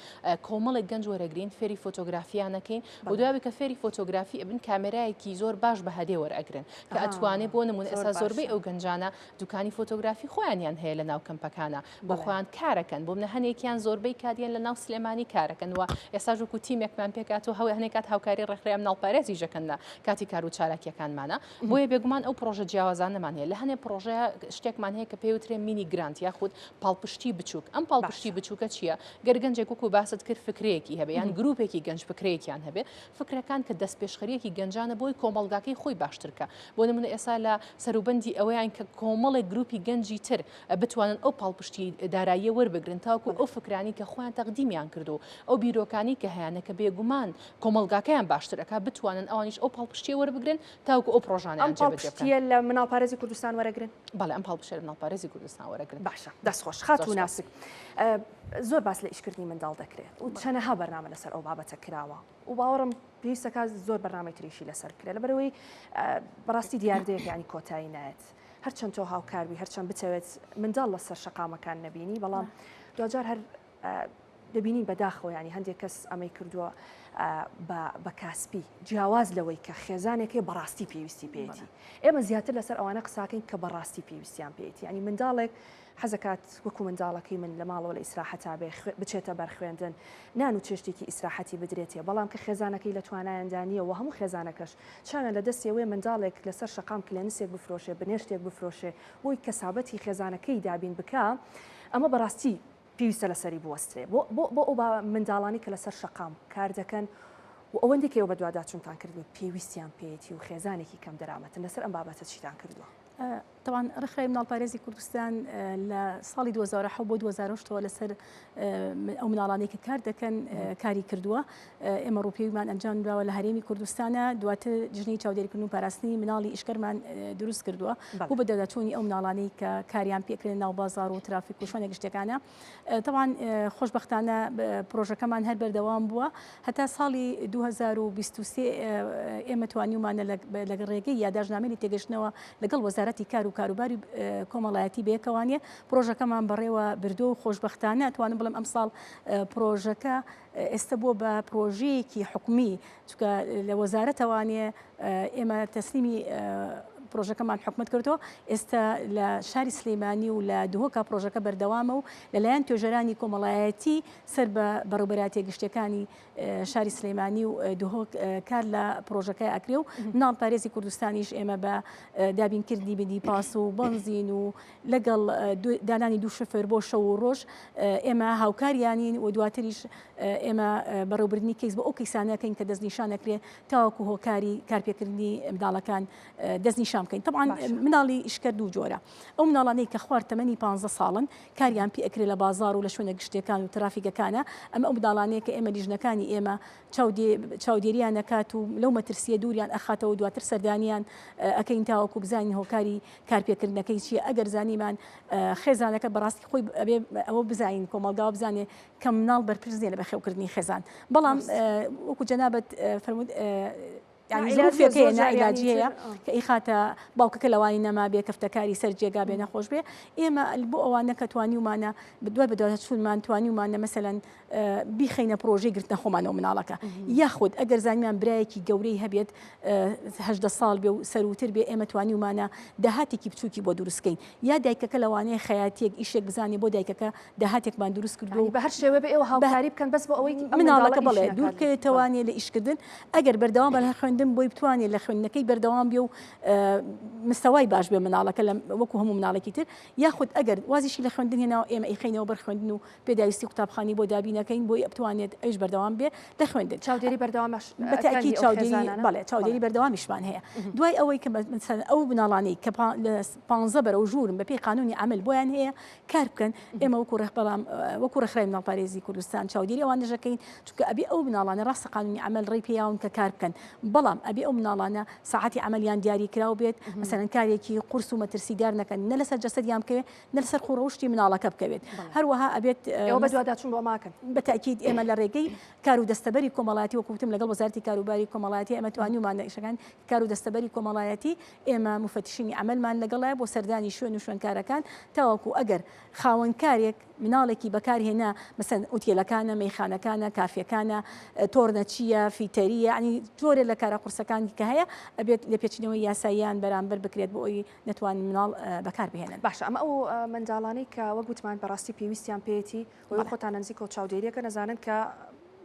کۆمەڵێک گەنج وەرەگرین فێری فۆتۆگرافیان ئەکەین و دوای کە فێری فۆتۆگرافی ئەبن کامێرایەکی زۆر باش بە هەدێ وەرئەگرن کە ئەتوانێ بۆ نمونە ئێستا زۆربەی ئەو گەنجانە دوکانی فۆتۆگرافی خۆیانیان هەیە لە ناو کەمپەکانە بۆ خۆیان کارەکەن بۆ منە هەنێکیان زۆربەی کاتیان لە ناو سلێمانی کارەکەن و ئێستاش وەکو تیمێکمان پێکات و هەوێ هەنێک کات هاوکاری ڕێکخراوی مناڵپارێزیش دەکەن لە کاتی کار و چالاکیەکانمانە بۆیە بێگومان ئەو پرۆژە جیاوازانەمان هەیە لە هەنێ پرۆژەیە شتێکمان هەیە کە پێوترێ mini grant یاخود پاڵپشتی بچووک ئەم پاڵپشتی بچووکە چییە گەر گەنجێک وەکو باست کرد فکرەیەکی هەبێ یان گروپێکی گەنج فکرەیەکیان هەبێ فکرەکان کە دەستپێشخەریەکی گەنجانە بۆی کۆمەڵگاکەی خۆی باشتر کا. بۆ نمونە ئێستا لە سەروبەندی ئەوەیان کە کۆمەڵێک گروپی گەنجی تر بتوانن ئەو پاڵپشتی داراییە وەربگرن تاوەکو ئەو فکرانەی کە خۆیان تەقدیمیان کردو ئەو بیرۆکانەی کە هەیانە کە بێگومان کۆمەڵگاکەیان باشتر ئەکا بتوانن ئەوانیش ئەو پاڵپشتیە وەربگرن تاوەکو ئەو ئەم پڕۆژانەیان جێبەجێ بکەن. پاڵپشتیە لە مناڵپارێزی کوردستان وەرەگرن؟ بەڵێ ئەم پاڵپشتیە لە مناڵپارێزی کوردستان وەرەگرن. باشە دەست خۆش زۆر خاتوو سوپاس. ناسک زۆر باس لە ئیشکردنی منداڵ دەکرێت و چەنەها بەرنامە لەسەر ئەو بابەتە کراوە و باوەڕم پێویستەکە زۆر بەرنامەی تریشی لەسەر بکرێت لەبەرەوەی بەڕاستی دیاردەیەک ینی کۆتایی نایەت هەرچەند تۆ هاوکاربی هەرچەند بتەوێت منداڵ لەسەر شەقامەکان نەبینی بەڵام دوجار هەر دەبینین بەداخەوە ینی هەندێک کەس ئەمەی کردووە بە کاسپی جیاواز لەوەی کە خێزانێکی بەڕاستی پێویستی پێێتی ئێمە زیاتر لەسەر ئەوانە قساکەین کە بەڕاستی پێویستیان پێێتی ینی منداڵێک حەزەکات وەکو منداڵەکەی من لە ماڵەوە لە ئیسراحەتا بێ بچێتە بەر خوێندن نان و چێشتێکی ئیسراحەتی بدرێتێ بەڵام کە خێزانەکەی لە توانایاندا نییە و هەموو خێزانەکەش چاویان لە دەستی ئەوەیە منداڵێک لەسەر شەقام کلێنسێک بفرۆشێ بنێشتێک بفرۆشێ بۆی کەسابەتی خێزانەکەی دابین بکا ئەمە بەڕاستی پێویستە لەسەری بوەسترێ بۆ بۆ بۆ ئەو منداڵانی کە لەسەر شەقام کار دەکەن و ئەوەندی کە ئێوە بەدواداچوونتان کردووە پێویستیان پێیەتی و خێزانێکی کەم دەرامەتن لەسەر ئەم بابەتە چیتان کردووە؟ تەبعەن ڕێکخراوی مناڵپارێزی کوردستان لە ساڵی 2007 بۆ 2008 ەوە لەسەر ئەو مناڵانەی کە کار دەکەن کاری کردووە ئێمە ڕووپێویمان ئەنجام دراوە لە هەرێمی کوردستانە دواتر لیژنەی چاودێریکردن و پاراستنی مناڵی ئیشکەرمان دروست کردووە بۆ بەدواداچوونی ئەو مناڵانەی کە کاریان پێکرێن ناو بازاڕ و ترافیک و شوێنە گشتیەکانە تەبعەن خۆشبەختانە پرۆژەکەمان هەر بەردەوام بووە هەتا ساڵی 2023 ئێمە توانیومانە لە ڕێگەی یاداشتنامەی لێتێگەشتنەوە لەگەڵ وەزارەتی کار و کاروباری کۆمەڵایەتی بەیەکەوانیە پرۆژەکەمان بەڕێوە بردووە و خۆشبەختانە توانم بڵێم ئەمساڵ پرۆژەکە ئێستا بووە بە پرۆژەیەکی حکومی چونکە لە وەزارەتەوانێ ئێمە تەسلیمی پرۆژەکەمان حکومەت کردەوە ئێستا لە شاری سلەیمانی و لە دهۆکا پرۆژەکە بەردەوامە و لەلایەن توێژەرانی کۆمەڵایەتی سەر بە بەڕێوبەرایەتیە گشتیەکانی شاری سلەیمانی و دهۆک کار لە پرۆژەکە ئەکرێ و مناڵپارێزی کوردستانیش ئێمە بە دابینکردنی بندی پاس و بەنزین و لەگەڵ دانانی دوو شەفێر بۆ شەو و ڕۆژ ئێمە هاوکاریانین و دواتریش ئێمە بەڕێوبردنی کەیس بۆ ئەو کەیسانە ئەکەین کە دەستنیشان ئەکرێ تاوەکو هۆکاری کارپێکردنی منداڵەکان دەستنیشان. دەستنیشان بکەین تەبعەن مناڵی ئیشکەر دوو جۆرە ئەو مناڵانەی کە خوار تەمەنی 15 ساڵن کاریان پێ ئەکرێ لە بازار و لە شوێنە گشتیەکان و ترافیکەکانە ئەمە ئەو منداڵانەیە کە ئێمە لیژنەکانی ئێمە چاودێریان ئەکات و لەو مەترسیە دووریان ئەخاتەوە دواتر سەردانیان ئەکەین تاوەکو بزانین هۆکاری کارپێکردنەکەی چییە ئەگەر زانیمان خێزانەکە بەڕاستی خۆی ئەبێ ئەوە بزانین کۆمەڵگا بزانێ کە مناڵ بەرپرس نیە لە بەخێوکردنی خێزان بەڵام وەکو جەنابەت فەرمووت یانی زروفێک هەیە ناعیلاجی هەیە کە ئیخاتە باوکەکە لەوانی نەمابێ کەفتەکاری سەر جێگا بێ نەخۆش بێ ئێمە بۆ ئەوانە کە توانیومانە دوای بەدواداچوونمان توانیومانە مەسەلەن بیخەینە پرۆژەی گرتنە خۆمانەوە مناڵەکە یاخود ئەگەر زانیمان برایەکی گەورەی هەبێت هەژدە ساڵ بێ و سەروتر بێ ئێمە توانیومانە داهاتێکی بچووکی بۆ دروستکەین یا دایکەکە لەوانەیە خەیاتیەک ئیشێک بزانێ بۆ دایکەکە داهاتێکمان دروست کردووە و بە هەر شێوە بێ ئێوە هاوکاری بکەن بەس بۆ ئەوەی مناڵەکە بەڵێ دوور بکەوێتەوانێ لە ئیشکردن ئەگەر بەردەوام بە لە خوێندن بۆی بتوانێت لە خوێندنەکەی بەردەوام بێ و مستەوای باش بێ مناڵەکە لە وەکو هەموو مناڵێکی تر یاخود ئەگەر وازیشی لە خوێندن هێناوە ئێمە ئیخەینەوە بەر خوێندن و پێداویستی قوتابخانی بۆ دابینەکەین بۆی بتوانێت ئەویش بەردەوام بێ لە خوێندن. چاودێری بەردەوامش بە تەئکید چاودێری بەڵێ چاودێری بەردەوامیشمان هەیە دوای ئەوەی کە مەسەلەن ئەو مناڵانەی کە لە پانزە بەرەو ژوورن بەپێی قانونی عەمەل بۆیان هەیە کار بکەن ئێمە وەکو ڕێخ بەڵام وەکو ڕێکخراوی مناڵپارێزی کوردستان چاودێری ئەوانەش ئەکەین چونکە ئەبێ ئەو مناڵانە ڕاستە قانونی عەمەل ڕێی پێیاون کە کار بکەن بەڵام ئەبێ ئەو مناڵانە ساعەتی عەمەلیان دیاری کراو بێت مەسەلەن کارێکی قورس و مەترسیدار نەکەن نە لەسەر جەسەدیان بکەوێت نە لەسەر خووڕەوشتی مناڵەکە بکەوێت هەروەها ئەبێت ئێوە بەدواداچوون بۆ ماکەن بە تەئکید ئێمە لە ڕێگەی کار و دەستەبەری کۆمەڵایەتی وەکو وتم لەگەڵ وەزارەتی کاروباری کۆمەڵایەتی ئێمە توانیومانە ئیشەکان کار و دەستەبەری کۆمەڵایەتی ئێمە موفەتیشینی عەمەلمان لەگەڵە بۆ سەردانی شوێن و شوێنکارەکان تاوەکو ئەگەر خاوەن کارێک مناڵێکی بەکارهێنا مەسەن ئوتێلەکانە مەیخانەکانە کافیەکانە تۆرنەچیە فیتەریە یعنی جۆرێ لە کارە قورسەکان کە هەیە ئەبێت لێپێچینەوەی یاساییان بەرامبەر بکرێت بۆ ئەوی نەتوانن مناڵ بەکار بهێنن. باشە ئەمە ئەو منداڵانەی کە وەک وتمان بەڕاستی پێویستیان پێیەتی و خۆتان لە نزیکەوە چاودێریەکەن ئەزانن کە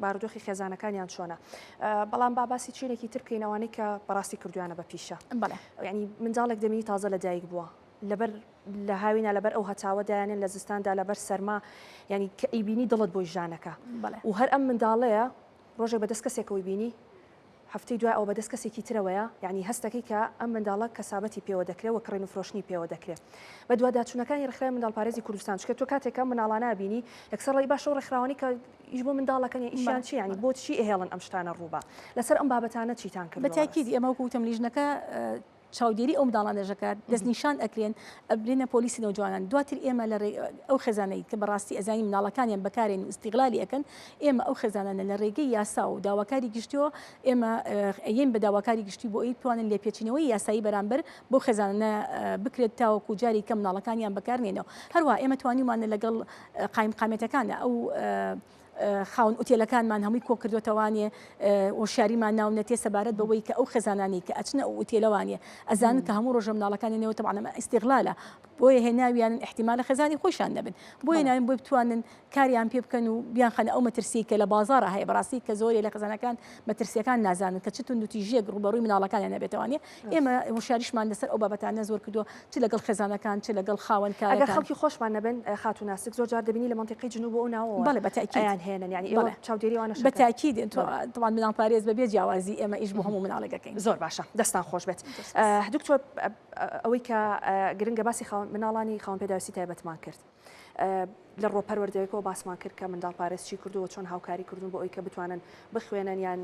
بارودۆخی خێزانەکانیان چۆنە بەڵام با باسی چینێکی تر بکەین ئەوانەی کە بەڕاستی کردویانە بە پیشە یعنی منداڵێک دەبینی تازە لە دایک بووە لەبەر لە هاوینا لەبەر ئەو هەتاوە دایانێن لە زستاندا لەبەر سەرما یعنی کە ئەیبینی دڵت بۆی ژانەکە و هەر ئەم منداڵەیە ڕۆژێک بەدەست کەسێکەوەی بینی هەفتەی دوای ئەوە بەدەست کەسێکی ترەوەیە، یەعنی هەست دەکەی کە ئەم منداڵە کەسابەتی پێوە دەکرێ و کڕین و فرۆشتنی پێوە دەکرێ. بەدواداچوونەکانی ڕێکخراوی منداڵپارێزی کوردستان، چونکە تۆ کاتێک ئەم منداڵانە ئەبینی یەکسەر ڵێی باشە ئەو ڕێکخراوانەی کە ئیش بۆ منداڵ ئەکەن یان ئیشیان چییە یەعنی بۆچی ئەهێڵن ئەم شتانە ڕووبا؟ لەسەر ئەم بابەتانە چیتان کردووە بە تاکید بەڕێز؟ ئێمە وەکو وتم لیژنەکە چاودێری ئەو منداڵانەش ئەکات، دەستنیشان ئەکرێن، ئەبرێنە پۆلیسی نەوجوانان، دواتر ئێمە لە ئەو خێزانەی کە بەڕاستی ئەزانین منداڵەکانیان بەکارێن و ئیستیغلالی ئەکەن، ئێمە ئەو خێزانانە لە ڕێگەی یاسا و داواکاری گشتیەوە ئێمە ئەیەین بە داواکاری گشتی بۆ ئەوەی بتوانن لێپێچینەوەی یاسایی بەرامبەر بەو خێزانانە بکرێت تاوەکو جاری کە منداڵەکانیان بەکارنێنەوە. هەروەها ئێمە توانیومانە لەگەڵ قایمقامیەتەکانە ئەو خاوەن ئوتێلەکانمان هەمووی کۆکردۆتەوانێ هۆشیاریمان ناونەتێ سەبارەت بەوەی کە ئەو خێزانانەی کە ئەچنە ئەو ئوتێلەوانێ ئەزانن کە هەموو ڕۆژە مناڵەکانی نێوە تەبعەن ئەمە ئیستیغلالە بۆیە هێناویانن ئیحتیمالە خێزانی خۆیشان نەبن بۆیە ناوین بۆی بتوانن کاریان پێ بکەن و بیانخەنە ئەو مەترسیەی کە لە بازاڕا هەیە بەڕاستی کە زۆرێ لە خێزانەکان مەترسیەکان نازانن کە چ توندوتیژیەک ڕووبەڕووی مناڵەکانیان ئەبێتەوانێ ئێمە هۆشیاریشمان لەسەر ئەو بابەتانە زۆر کردووە چ لەگەڵ خێزانەکان چ لەگەڵ خاوەن ئەگەر کارەکان. خەڵکی خۆشمان نەبن خاتوو ناسک زۆر جار دەبینی لە مەنتیقەی جنوب و ئەو ناوەوە بەڵێ بە تەئکید ئەیان هێنن یانی ئێوە بەڵێ چاودێری ئەوانەش بە ئەکەن تەئکید بەڵێ. تەبعەن مناڵپارێز بەبێ جیاوازی ئێمە ئیش بۆ هەموو مناڵێک ئەکەین. زۆر باشە دەستان خۆش بێت دکتۆر ئەوەی کە گرنگە باسی خاوەن مناڵانی خاوەن پێداویستی تایبەتمان کرد لە ڕووە پەروەردەیەکەوە باسمان کرد کە منداڵپارێز چی کردووە چۆن هاوکاری کردوون بۆ ئەوەی کە بتوانن بخوێنن یان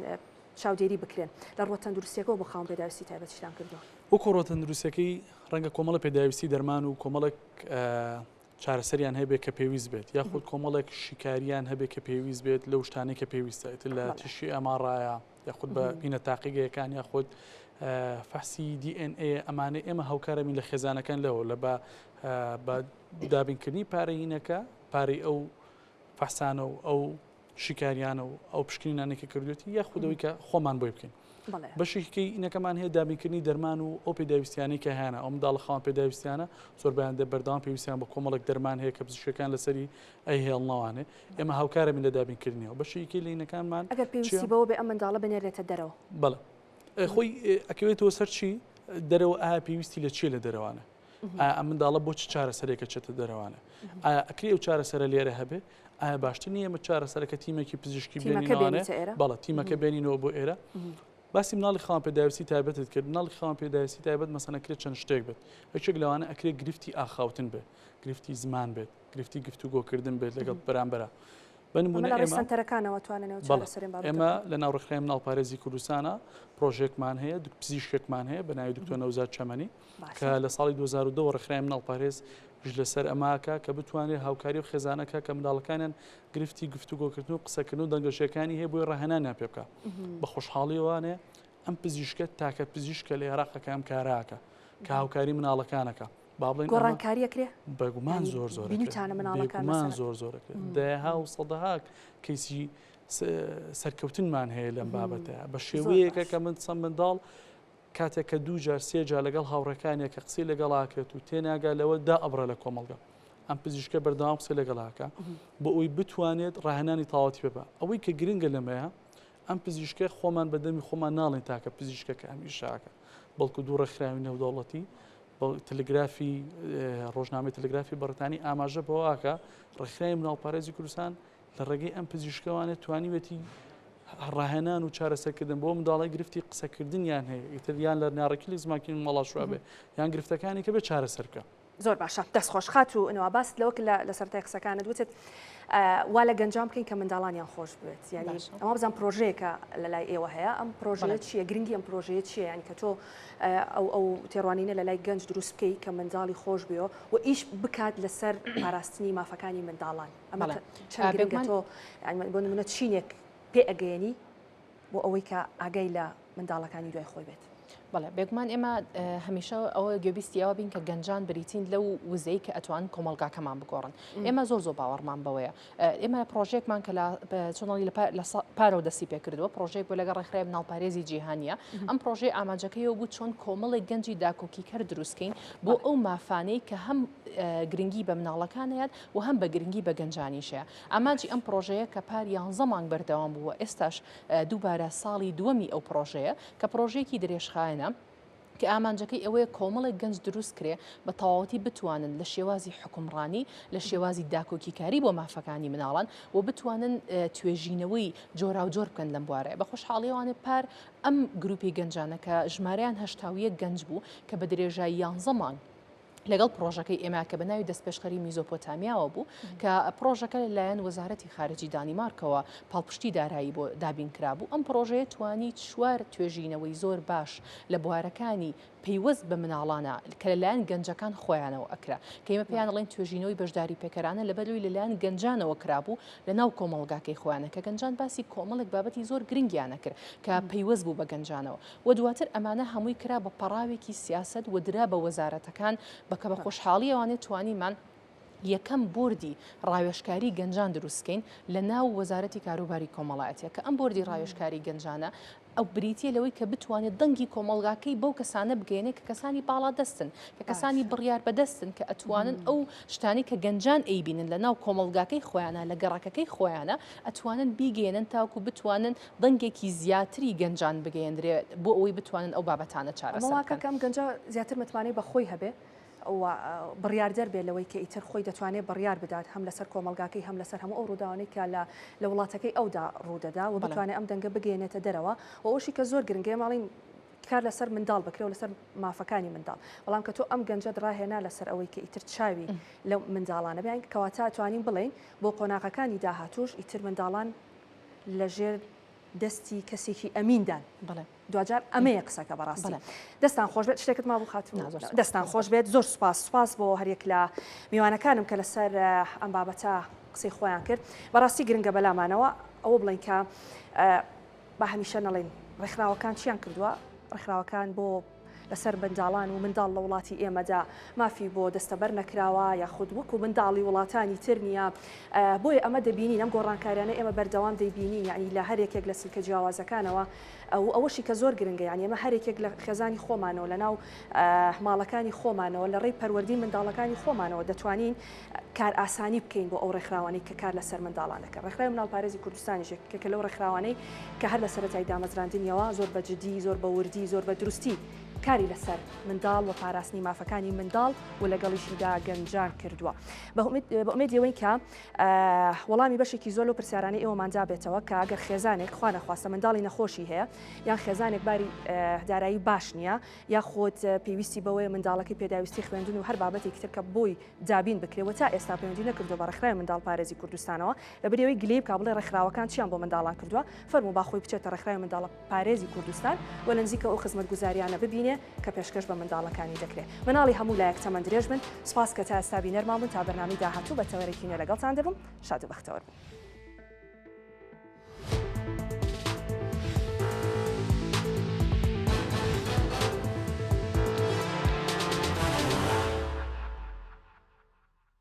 چاودێری بکرێن لە ڕووە تەندروستیەکەوە بۆ خاوەن پێداویستی تایبەت چیتان کردووە؟ وەکو ڕووە تەندروستیەکەی ڕەنگە کۆمەڵە پێداویستی دەرمان و کۆمەڵێک چارەسەریان هەبێت کە پێویست بێت یاخود کۆمەڵێک شیکاریان هەبێت کە پێویست بێت لەو شتانەی کە پێویستە ئیتر لە تیشکی ئەماڕایە یاخود بە بینە تاقیگەیەکان یاخود فەحسی DNA ئەمانە ئێمە هاوکارەبین لە خێزانەکان لەوە لە بە بە دابینکردنی پارەینەکە پارەی ئەو فەحسانە و ئەو شیکاریانە و ئەو پشکنینانەی کە کردوێتی یاخود ئەوەی کە خۆمان بۆی بکەین بەشێکی ئینەکەمان هەیە دابینکردنی دەرمان و ئەو پێداویستیانەی کە هەیەە ئەو منداڵە خاوەن پێداویستیانە زۆربیان دە بەردەوام پێویستیان بە کۆمەڵێک دەرمان هەیە کە پزیشکەکان لەسەری ئەی هێڵنەوانێ ئێمە هاوکارە من لە دابینکردنیەوە بەشێکی لینەکانمان ئەگەر پێویستی بەوە بێ ئەم منداڵە بنێرێتە دەرەوە بەڵێ خۆی ئەکەوێتەوە سەر چی دەرەوە ئایا پێویستی لە چیە لە دەرەوانە ئایا ئەم منداڵە بۆ چ چارەسەرێکە چێتە دەرەوانە ئایا ئەکری ئەو چارەسەرە لێرە هەبێ ئایا باشتر نییە ئەمە چارەسەرەکە تیمێکی پزیشکی بێنینەوانێ بەڵە تیمەکە بێنینەوە بۆ ئێرە. باسی مناڵی خاوەن پێداویستی تایبەتت کرد، مناڵی خاوەن پێداویستی تایبەت مەسەن ئەکرێت چەند شتێک بێت، یەکێک لەوانە ئەکرێت گرفتی ئاخاوتن بێت، گرفتی زمان بێت، گرفتی گفتوگۆکردن بێت لەگەڵ بەرامبەرا. بە نمونە ئەمە لە ئێمە سەنتەرەکانەوە توانن بەڵێ چارەسەرێن بابەتە ئێمە بکەن. لە ناو ڕێکخراوی مناڵپارێزی کوردستانە پرۆژەیەکمان هەیە، پزیشکێکمان هەیە بە ناوی دکتۆر نەوزاد چەمەنی باشە. کە لە ساڵی 2010 وە ڕێکخراوی مناڵپارێز ئیش لەسەر ئەمە ئەکا کە بتوانێت هاوکاری و خێزانە کا کە منداڵەکانیان گرفتی گفتوگۆکردن و قسەکردن و دەنگەشەکانی هەیە بۆی ڕاهێنانیان پێ بکا. بە خۆشحاڵیەوانێ ئەم پزیشکە تاکە پزیشکە لە عێراقە کە ئەم کارە ئەکا کە هاوکاری مناڵەکانەکە با بڵێن ئەمە گۆڕانکاری ئەکرێ؟ بێگومان یانی زۆر زۆر ئەکرێت. بینیوتانە مناڵەکان بێگومان مەسەلەن؟ زۆر زۆر ئەکرێت. دەیەها و سەدەها کەیسی سەرکەوتنمان هەیە لەم بابەتە بە زۆر شێوەیەکە باش. کە من چەند منداڵ کاتێک کە دوو جار سێ جار لەگەڵ هاوڕێکانیە کە قسەی لەگەڵ ئاکرێت و تێناگا لەوە دائەبڕێ لە کۆمەڵگە ئەم پزیشکە بەردەوام قسەی لەگەڵ ئاکا بۆ ئەوی بتوانێت ڕاهێنانی تەواوەتی پێ بە ئەوەی کە گرنگە لەمەیە ئەم پزیشکە خۆمان بە دەمی خۆمان ناڵێن تاکە پزیشکە کە ئەم ئیشاکە بەڵکو دوو ڕێکخراوی نێودەوڵەتی تەلگرافی ڕۆژنامەی تەلگرافی بەڕیتانی ئاماژە بەوەکە ڕێکخراوی مناڵپارێزی کوردستان لە ڕێگەی ئەم پزیشکەوانە توانیوێتی ڕاهێنان و چارەسەرکردن بۆ منداڵی گرفتی قسەکردنیان هەیە ئیتر یان لە ناڕێکی لە زمانکی مەڵاشوە بێ یان گرفتەکانی کە بێ چارەسەر بکە. زۆر باشە دەست خۆش خاتوو نوا باست لەوە کرد لە سەرەتای قسەکانت وتت وا لە گەنجان بکەین کە منداڵانیان خۆش بوێت یعنی ئەمە بزان پرۆژەیەکە لە لای ئێوە هەیە ئەم پرۆژەیە چییە گرنگی ئەم پرۆژەیە چییە یعنی کە تۆ ئەو ئەو تێڕوانینە لە لای گەنج دروست بکەی کە منداڵی خۆش بێ و ئیش بکات لەسەر پاراستنی مافەکانی منداڵان ئەمە چەند گرنگە تۆ بۆ نمونە چینێک پێ ئەگەیەنی بۆ ئەوەی کە ئاگای لە منداڵەکانی دوای خۆی بێت. بەڵێ بێگومان ئێمە هەمیشە ئەوە گوێبیستی ئەوە بین کە گەنجان بریتین لەو وزەی کە ئەتوان کۆمەڵگاکەمان بگۆڕن ئێمە زۆر زۆر باوەڕمان بەوەیە ئێمە پرۆژێکمان کە لە چۆنڵی لە پارەوە دەستی پێکردووە پرۆژێک بۆ لەگەڵ ڕێکخراوی مناڵپارێزی جیهانیە ئەم پرۆژەی ئامانجەکەیەوە بوو چۆن کۆمەڵێک گەنجی داکۆکیکەر دروستکەین بۆ ئەو مافانەی کە هەم گرنگی بە مناڵەکانیان و هەم بە گرنگی بە گەنجانیشەیە. ئامانجی ئەم پڕۆژەیە کە پار یانزە مانگ بەردەوام بوو و ئێستاش دووبارە ساڵی دووەمی ئەو پڕۆژەیە کە پڕۆژەیەکی درێژخایەنە، کە ئامانجەکەی ئەوەیە کۆمەڵێک گەنج دروست کرێ بە تەواوەتی بتوانن لە شێوازی حوکمڕانی، لە شێوازی داکۆکیکاری بۆ مافەکانی مناڵان و بتوانن توێژینەوەی جۆراوجۆر بکەن لەم بوارەیە. بە خۆشحاڵییەوانێ پار ئەم گروپی گەنجانە کە ژمارەیان 81 گەنج بوو کە بە درێژایی یانزە مانگ لەگەڵ پڕۆژەکەی ئێمە کە بە ناوی دەستپێشخەری میزۆپۆتامیاوە بوو کە پڕۆژەکە لەلایەن وەزارەتی خارجی دانیمارکەوە پاڵپشتی دارایی بۆ دابین کرابوو ئەم پڕۆژەیە توانی چوار توێژینەوەی زۆر باش لە بوارەکانی پەیوەست بە مناڵانە کە لەلایەن گەنجەکان خۆیانەوە ئەکرا کە ئێمە پێیان ئەڵێن توێژینەوەی بەشداری پێکەرانە لەبەرئەوەی لەلایەن گەنجانەوە کرابوو لە ناو کۆمەڵگاکەی خۆیانە کە گەنجان باسی کۆمەڵێک بابەتی زۆر گرنگیان ئەکرد کە پەیوەست بوو بە گەنجانەوە و دواتر ئەمانە هەمووی کرا بە پەڕاوێکی سیاسەت و درا بە وەزارەتەکان بە کە بە خۆشحاڵیەوانێ توانیمان یەکەم بۆردی ڕاوێژکاری گەنجان دروستکەین لە ناو وەزارەتی کاروباری کۆمەڵایەتیە کە ئەم بۆردی ڕاوێژکاری گەنجانە ئەو بریتیە لەوەی کە بتوانێت دەنگی کۆمەڵگاکەی بەو کەسانە بگەێنێ کە کەسانی باڵا دەستن کە کەسانی بڕیار بەدەستن کە ئەتوانن ئەو شتانی کە گەنجان ئەیبینن لە ناو کۆمەڵگاکەی خۆیانە لە گەڕەکەکەی خۆیانە ئەتوانن بیگەێنن تاوکو بتوانن دەنگێکی زیاتری گەنجان بگەیەندرێ بۆ ئەوەی بتوانن ئەو بابەتانە چارەسەر بکەن. ئەمە وا کە ئەم گەنجە زیاتر متمانەی بە خۆی هەبێ و بڕیاردەر بێ لەوەی کە ئیتر خۆی دەتوانێ بڕیار بدات هەم لەسەر کۆمەڵگاکەی هەم لەسەر هەموو ئەو ڕووداوانەی کە لە لە وڵاتەکەی ئەودا ڕوودەدا و بتوانێ ئەم دەنگە بگەیەنێتە دەرەوە و ئەوەشی کە زۆر گرنگە ئێمە ئەڵێین کار لەسەر منداڵ بکرێ و لەسەر مافەکانی منداڵ بەڵام کە تۆ ئەم گەنجەت ڕاهێنا لەسەر ئەوەی کە ئیتر چاوی لەو منداڵانە بێ کەواتە توانین بڵێین بۆ قۆناغەکانی داهاتووش ئیتر منداڵان لەژێر دەستی کەسێکی ئەمیندان. بەڵێ. دواجار ئەمەیە قسەکە بەڕاستی. بەڵێ. دەستان خۆش بێت شتێکت مابوو خاتوو؟ نا زۆر سوپاس. دەستان خۆش بێت زۆر سوپاس سوپاس بۆ هەریەک لە میوانەکانم کە لەسەر ئەم بابەتە قسەی خۆیان کرد. بەڕاستی گرنگە بەلامانەوە ئەوە بڵێین کە با هەمیشە نەڵێین ڕێکخراوەکان چیان کردووە، ڕێکخراوەکان بۆ لەسەر منداڵان و منداڵ لە وڵاتی ئێمەدا مافی بۆ دەستەبەر نەکراوە یاخود وەکو منداڵی وڵاتانی تر نییە بۆیە ئەمە دەبینین ئەم گۆڕانکاریانە ئێمە بەردەوام دەیبینین یعنی لە هەر یەکێک لە سلکە جیاوازەکانەوە و ئەوەشی کە زۆر گرنگە یعنی ئێمە هەر یەکێک لە خێزانی خۆمانەوە لە ناو ماڵەکانی خۆمانەوە لە ڕێی پەروەردەی منداڵەکانی خۆمانەوە دەتوانین کار ئاسانی بکەین بۆ ئەو ڕێکخراوانەی کە کار لەسەر منداڵان دەکەن ڕێکخراوی مناڵپارێزی کوردستانیش یەکێکە لەو ڕێکخراوانەی کە هەر لە سەرەتای دامەزراندنیەوە زۆر بە جدی، زۆر بە وردی، زۆر بە دروستی. کاری لەسەر منداڵ و پاراستنی مافەکانی منداڵ و لەگەڵیشیدا گەنجان کردووە. بە ئومێدی ئەوەین کە وەڵامی بەشێکی زۆر لەو پرسیارانەی ئێوەمان دابێتەوە کە ئەگەر خێزانێک خوا نەخواستە منداڵی نەخۆشی هەیە یان خێزانێک باری دارایی باش نییە یاخود پێویستی بەوەیە منداڵەکەی پێداویستی خوێندن و هەر بابەتێکی تر کە بۆی دابین بکرێ و تا ئێستا پەیوەندی نەکردووە بە ڕێکخراوی منداڵپارێزی کوردستانەوە لەبری ئەوەی گلەیی بکا بڵێ ڕێکخراوەکان چیان بۆ منداڵان کردووە فەرموو با خۆی بچێتە ڕێکخراوی منداڵپارێزی کوردستان و لە نزیکەوە ئەو خزمەتگوزاریانە ببینێ کە پێشکەش بە منداڵەکانی دەکرێ. مناڵی هەموو لایەک تەمەن درێژ بن. سوپاس کە تا ئێستا بینەرمان بوون تا بەرنامەی داهاتوو بە تەوەرێکی نوێ لەگەڵتان دەبم. شاد و بەختەوەر بن.